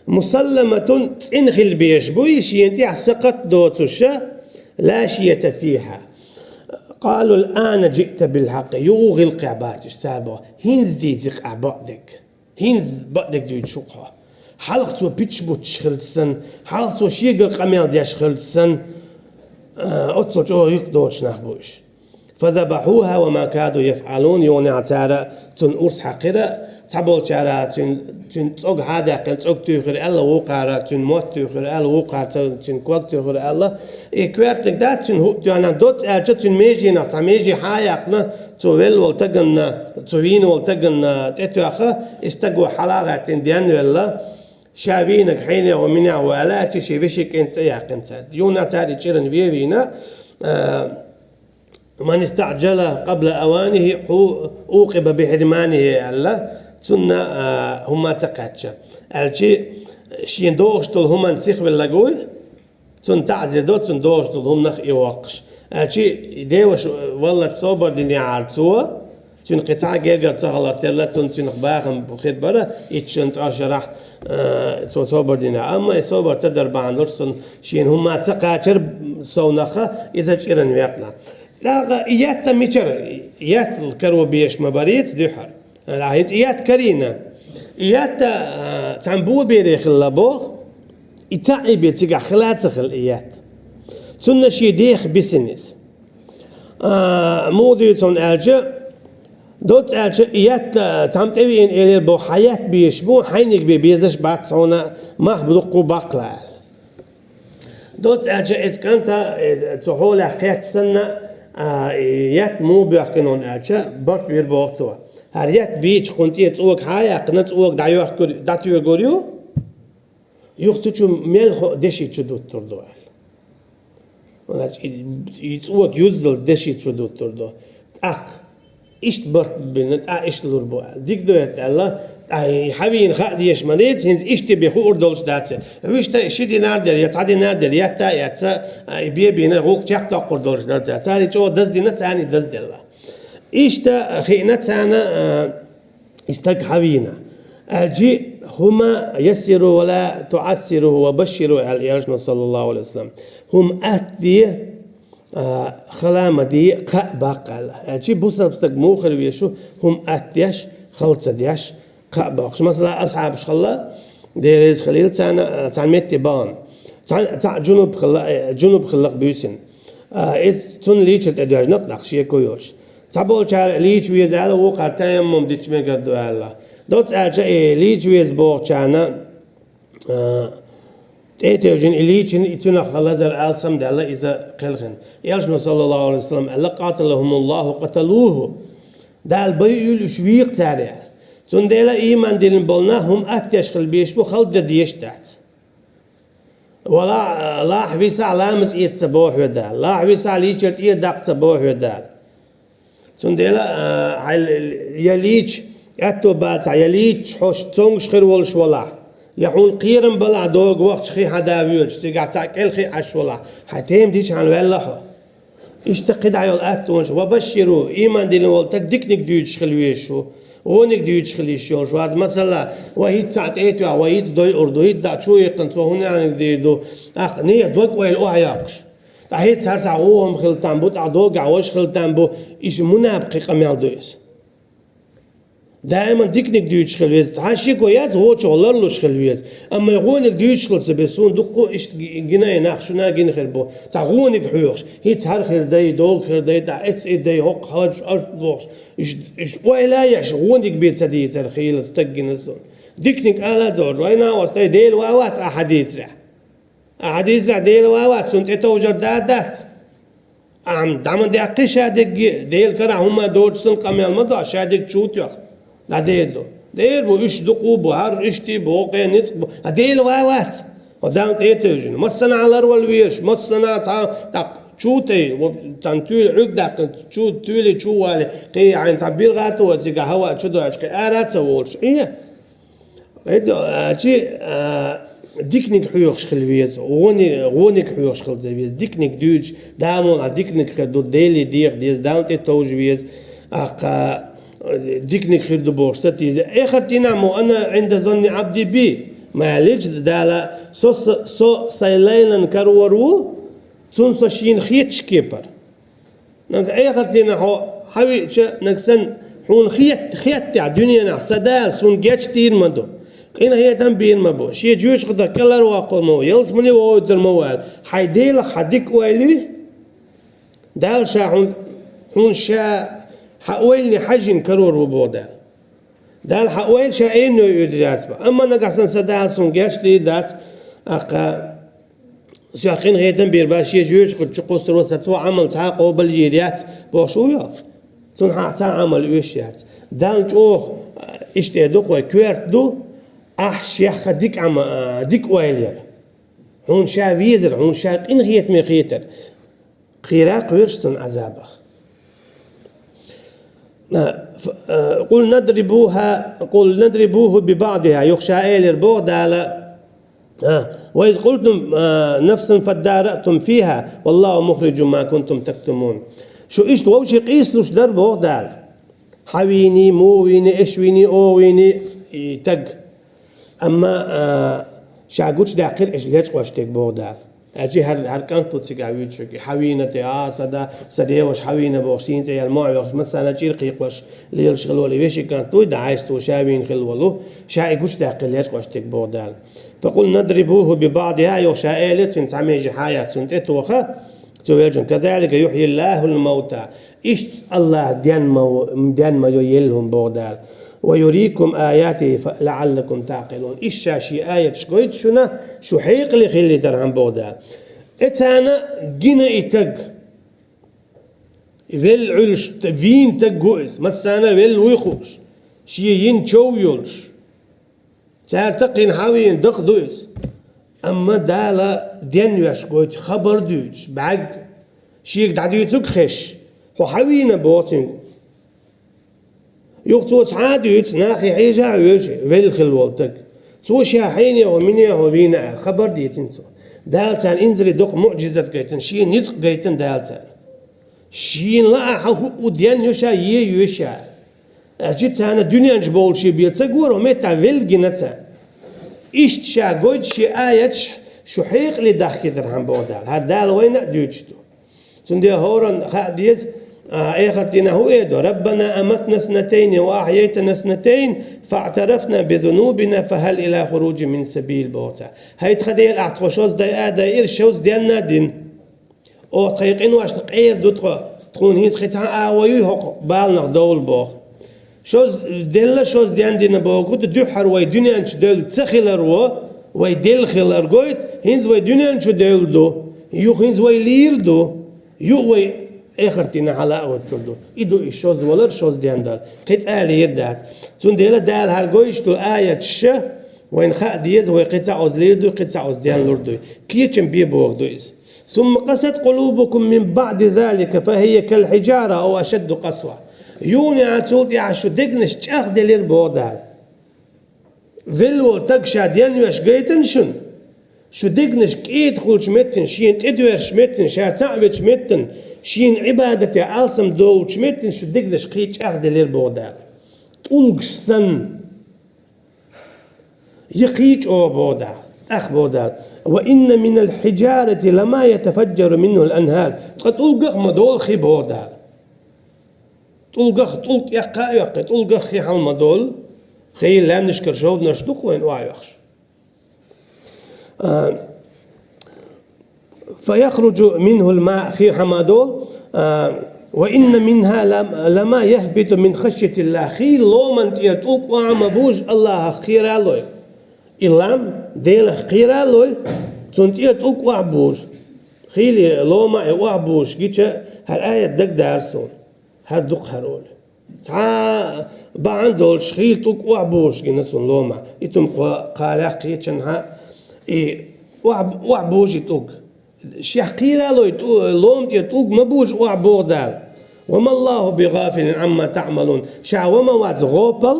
Мусалламатун, цӀена хила безаш бу и, шена тӀехь сакхат доцуша, ла шията фиха. Къалу: «Ал-ана жиъта бил хьакъи». Юха гӀиллакхехь бац уьш, цара боху: «ХӀинца дийцира ахь бакъдерг». ХӀинца бакъдерг дуьйцуш ву хьо. Хьалха цо пичча буттуш хилча санна, хьалха цо шегара къамел деш хилча санна, а, оццул чӀогӀа гӀиллакх доцуш нах бу уьш. «Фазабахьуха ва ма каду яфӀалун», юха цара цунна урс хьаькхира, цхьаболчара цуьнан, цуьнан цӀог хьадаьккхина, цӀог туьйхира аьлла, вукхара цуьнан мотт туьйхира аьлла, вукхара ца-, цуьнан ког туьйхира аьлла. И коьртаниг дац цуьнан хӀуъа тоьхна, доцца аьлча, цуьнан меженах цхьа меже хьаяьккхина, цо велла волу таганна, цо вийна волу таганна тӀетоьхна, и стаг ву хьала а гӀаьттина денвелла, ша вийнарг хьенех ву, минех ву аьлла, аьлча шен вешин кӀентан цӀе яьккхина цара. Юха цара и чӀиран вен вийна, а, «Ман истаӀжала къабла аванихи хьу-, укъиба бихьирманихи», аьлла, цунна, а, хӀума ца кхаьчча. Аьлчи, шен догӀуш долу хӀуманна сихвелла гуй, цунна таӀзир до, цунна догӀуш долу хӀуманах и воккхуш. Аьлчи, деваш валлаца собар динехьара цо, цуьнан кхин цхьа а гергара ца хала терла, цунна цуьнах бахам хир бара, итт шина цӀа шарахь, а, цо собар дина. Амма и собар ца дар бахьана долуш, цунна шена хӀума ца кхачар совнаха, иза чӀиран векъна. ТӀаккха и етта мичара, етта каро беш ма барийца дуьххьара. Ала хӀинца и етта карийна. И етта, а, цхьана бо бере хилла боху, и цхьаъ и бен цигахь хила а ца хилла и етта. Цунна шен деха бисина иза. А, муха дуьйцу хьуна аьлча, доцца аьлча, и етта цхьамма тӀевеана элира боху, хьан етта безаш бу, хьайниг бен безаш бац хьуна, мах дуккха баккхала аьлла. Доцца аьлча, эцу кӀанта, э, цу хьолехь кхетча санна, а, етта муха боьхкина хьуна аьлча, барт вира боху цо. ХӀара етта бийча хӀун цӀе цӀога хьа а яьккхина, цӀога дӀайохкур, дӀатоьгур ю? Юха цу чу мел хо деши чу дуттур ду аьлла. Значит, и, и цӀога юззалц деши чу дуттур ду. ТӀаккха иштта барт бина, тӀаккха иштта лур бу аьлла. Дика ду хӀетта аьлла, тӀаккха и хьавийна хаа дезаш ма дийца, хӀинца иштта бен хуур долуш дац. Вуьшта ши динар делла, я цхьа динар делла, етта а эцна, а, и бен бийна гӀуллакх чекхдоккхур долуш дара цара. Цара и чӀогӀа даздина, царна и даздела. Иштта хиъна царна, а, и стаг хьавийна. Аьлчи, хӀума яссиру ва ла туӀассиру ва башширу аьлла элчано, саллаллаху Ӏалайхи ва саллам. ХӀума атта де, а, хала ма де, кхаъ баккха аьлла. Аьлчи, бусалба стаг муха хир везаш ву, хӀума атта деш, хала ца деш, кхаъ боккхуш. Масала, асхьабаш хилла, Дела реза хилийла царна, а, цхьана метте бахана. Цхьа, цхьаъ жунуб хилла, э, жунуб хилла-кх буьйсина. А, иза цунна лийчар тӀедоьжна-кх тӀаккха шеко йолуш. Цхьаболчара лийча веза аьлла, вукхара таяммум дича мегар ду аьлла. Доцца аьлча, и лийча веза бохучарна, а, тӀе а тевжина, и лийчина, и цуьнах лазар алсам а даьлла, иза кхелхина. Элчано, саллаллаху Ӏалайхи ва саллам, аьлла: «Къаталахумуллаху къаталуху». Дала байъийла уьш, вийкъа цара аьлла. Цундела ийман диллина болу нах хӀума атта деш хила безаш бу, хала дан дезаш дац. Вала, лахь висахь ламаз эца ца бохьо Дала, лахь висахь лийчар тӀера даккха ца бохьо Дала. Цундела, а, хьайн я лийча, аьтто бацахь, я лийча хьо цомгуш хир волуш валахь, я хьуна кхерам балахь догу вахча хи хьан да воьдуш, цигахь цхьаъ кӀел хи Ӏаш валахь, хьайн тема дича хьан ваьлла хьо. Иштта кхидӀа йолу аттонаш: «Ва башширу», ийман диллина волу стаг диканиг дуьйцуш хила везаш ву, вониг дуьйцуш хила йиш йолуш вац. Масала, ва хӀинца цхьаъ тӀе а тоьхна, ва хӀинца дойур ду, хӀинца дӀа чу а яьккхина, цо хӀунаниг дийр ду, тӀаккха нехан дог-ойла охьайоккхуш. ТӀаккха хӀинца хӀара цхьа гӀо хӀума хила там бу, тӀаккха догахь важа хила там бу, иштта мунапакъий къамел ду иза. Даиман диканиг дуьйцуш хила веза. Цхьа шеко яц, вочух ларлуш хила веза. Амма и гӀониг дуьйцуш хила ца беза. Суна дуккха а иштта ги-, гина и нах, шуна гина хир бу. Цхьа гӀониг хьоьхуш. ХӀинца хӀара хир дай, догу хир дай, тӀаккха эццӀа и дай, хӀокху хьалаш, арш бохуш. Иш, иш ойла а еш, гӀониг бен ца дийцар хийла стаг гина суна. Диканиг ала а ца олуш, вайна а оцу тӀе Дела ван вац ахьа дийцарехь. Ахьа дийцарехь Дела ван вац, цунна тӀетовжар да а дац. Амма дӀа ма даьккхи ша дерриге, Делан карахь хӀума доцуш санна къамел ма до, ша дерг чу а тоьхна. ДӀадер ду. Дер бу, уьш дукха бу, хӀара иштта бу, хӀокхе ницкъ бу. Ткъа Дела ван вац. Хьо Далла тӀе а тевжина. Массанхьа ларвала везаш, массанхьа цхьа тӀаккха чу а тайна, цхьана туьйла Ӏуьрг даьккхина, чу, туьйле чу а вале, кхин хьайна цхьа биргӀа а тохо цигахь хӀаваъ чу доьлча, кхин ара а ца волуш. Ий? Эд-, а, чи, а, диканиг хьоьхуш хила веза, гӀони-, гӀониг хьоьхуш хила ца веза, диканиг дуьйцуш, Дала мукъ лахь диканиг хир ду, Деле деха деза, Далла тӀе товжа веза, аккха, а, диканиг хир ду бохуш сатийса. Эхарт дийнахь мо: «Ана Ӏинда занни Ӏабди би», ма аьллича Дала: «Со, со, со сайн лайнан карор ву, цунна со шена хеташ кепара». Нагахь эхарт дийнахь хьо хьавеъча, нагахь санна хьуна хет-, хеттехь дуьненахь: «Сан Дала суна гечдийр ма ду, къинхетам бийр ма бу, шен жоьжахатех кӀелхьарвоккхур ма ву, ялсамане вохуьйтур ма ву», — аьлла. Хьайн Делах хьан дика ойла юй? Дала ша хьуна, хьуна ша хьан ойлане хьаьжжина карор ву боху Дала. Дала хьан ойла ша айна оьцур яц бан. Амма нагахь санна: «Сан Дала суна гечдийр дац, аккха, соьх къинхетам бийр бац, шен жоьжахати чу кхуссур ву сан, цо Ӏамал цхьа а къобал йийр яц», — бохуш ву йо? Цунна хьан цхьа а Ӏамал оьшуш яц. Далла чӀогӀа, а, иштта ду-кх вай, коьрта ду, ахь шех дика Ӏама-, а, дика ойла яр. Хьуна ша везар, хьуна ша къинхетаме хетар. Кхера а кхоьруш цунна Ӏазабах. А, ф-, а, قل نضربوها، قل نضربوه ببعضها, юха ша элира боху Дала. А, وإذ قلتم, а, نفسا فادارأتم فيها والله مخرج ما كنتم تكتمون. Шу иштта вовшийн къийсалуш дара боху Дала. Хьан вийний, муха вийний, эшна вийний, оха вийний, и таг. Амма, а, ша гучудаьккхира аша лечкъош дерг боху Дала. Аьлча хӀара, хӀара кӀант ву цигахь вуьйцуш верг. Хьан вийна те, а, сан да, сан деваша хьан вийна бохуш, шен цӀе яьлла мохь йохуш, массарна чӀир кхайкхош лелаш хилла волу вешин кӀант вуй, дӀа Ӏайша цо ша вийна хилла волу, ша и гучудаьккхира лечкъош дерг боху Дала. فقلنا اضربوه ببعضها, юха ша элира цуьнан цхьа меже хьан яц цунна тӀе тоха, цо веллачунна, كذلك يحيي الله الموتى. Иштта АллахӀа денна ма во, денна ма йо елла хӀума боху Дала. ويريكم آياته ف-, لعلكم تعقلون. Иштта ша шен аяташ гойту шуна, шу хьекъале хилийтархьама боху Дала. Эцарна гина и таг. Велла Ӏуьллуш, вийна таг ву иза. Массарна велла вуй хууш. Шен йина чов йолуш. Цара такхийна хьан вийна дакъа ду иза. Амма Дала денвеш гойту, хабар дуьйцуш, бӀаьрг, шега дӀадуьйцург хезаш, хьо хьан вийна боху цуьнга. Юха цо цхьа а дуьйцу, нахе хьежа а вевзаш, велла хилла волу таг. Цо ша хьенехьо, минехьо вийна аьлла, хабар дийцина цо. Дала царна инзаре доккха муӀжизат гайтина, шен ницкъ гайтина Дала царна. Шена лаахь хӀуъу денна ю ша, е ю ша. Аьлча царна дуьнен чу бовлуш бен ца гора, хӀокху меттехь велла гина царна. Иштта ша гойту шен аяташ, шу хьекъале дахкийтархьама боху Дала. ХӀара Дала вайна а дуьйцуш ду. Цундела хӀоранна хаа деза, а, эхарт дийнахь хӀун эр ду: ربنا أمتنا اثنتين وأحييتنا اثنتين فاعترفنا بذنوبنا فهل إلى خروج من سبيل боху цара. ХӀай тхан Дела, ахь тхо шозза дайа а дайира, шозза денна а дина. Оха тхайн къиношна къера ду тхо, тхуна хӀинца кхин цхьа а агӀо юй хӀокху баланах довла боху. Шозза делла, шозза денна дина бохург ду, дуьххьара вай дуьнен чу девлла ца хилар ву, вай делла хилар гойту, хӀинца вай дуьнен чу девлла ду, юха хӀинца вай лийр ду, юха вай эхарт дийнахь хьала а хӀуьттур ду. И ду и шозза валар, шозза дендар. Кхин цкъа а лийр дац. Цундела Дала хӀара гойтуш долу аяташ ша вайна хаа деза, вай кхин цкъа оцу лийр ду, кхин цкъа оцу денлур ду. Кечам бе боху ду иза. ثم قست قلوبكم من بعد ذلك فهي كالحجارة أو أشد قسوة. Юха а цул тӀаьхьа шу дегнаш чӀагӀделира боху Дала. Велла волу таг ша денвеш гайтина шуна. Шу дегнаш кӀеда хуьлучу меттина, шена тӀедоьрзучу меттина, ша цхьаъ вечу меттина, шена Ӏибадате алсам долучу меттина шу дегнаш кхин чӀагӀделира боху Дала. ТӀулгаш санна. Я кхин чӀогӀа боху Дала, тӀаккха боху Дала: وإن من الحجارة لما يتفجر منه الأنهار. Ткъа тӀулгах ма долу хи боху Дала. ТӀулгах, тӀулг эккха а эккхи, тӀулгах хи хьал ма долу. Хи лаьмнашкара шовданаш ду-кх вайна охьайохуш. А, فيخرج منه الماء, хи хьама долу, а, وإن منها لم-, لما يهبط من خشية الله. Хи ломан тӀера тӀулг охьа ма бужу АллахӀах кхера а лой. И лам Делах кхера а лой, цунна тӀера тӀулг охьа бужу. Хи лома а охьа бужуш гича, хӀара аят дагадара суна. ХӀара дукха хӀара олу. Цхьа бахьана долуш хи тӀулг охьа бужуш гина суна лома. И тум кхо-, кхалех кхечанхьа, и охьа, охьа бужу и тӀулг. Шех кхера а лой, тӀу-, лома тӀера тӀулг ма бужу охьа боху Дала. وما الله بغافل عما تعملون. Ша ва ма вац гӀопал,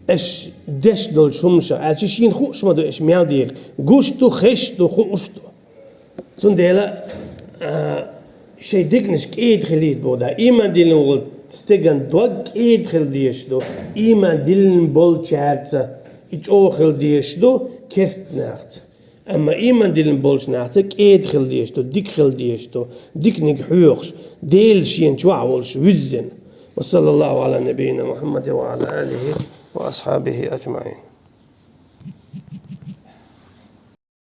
аша деш долчу хӀуманашах, аьлча шена хууш ма ду аша мел дийриг. Гуш ду, хезаш ду, хууш ду. Цундела, а, шайн дегнаш кӀеда хилийта боху Дала. Ийман диллина волу стеган дог кӀеда хила дезаш ду. Ийман диллина болчаьрца и чӀогӀа хила дезаш ду, керста нахаца. Амма ийман диллина болчу нахаца кӀеда хила дезаш ду, дика хила дезаш ду, диканиг хьоьхуш, Дела шена чохь волуш вуьззина. وصلى الله على نبينا محمد وعلى آله وأصحابه أجمعين.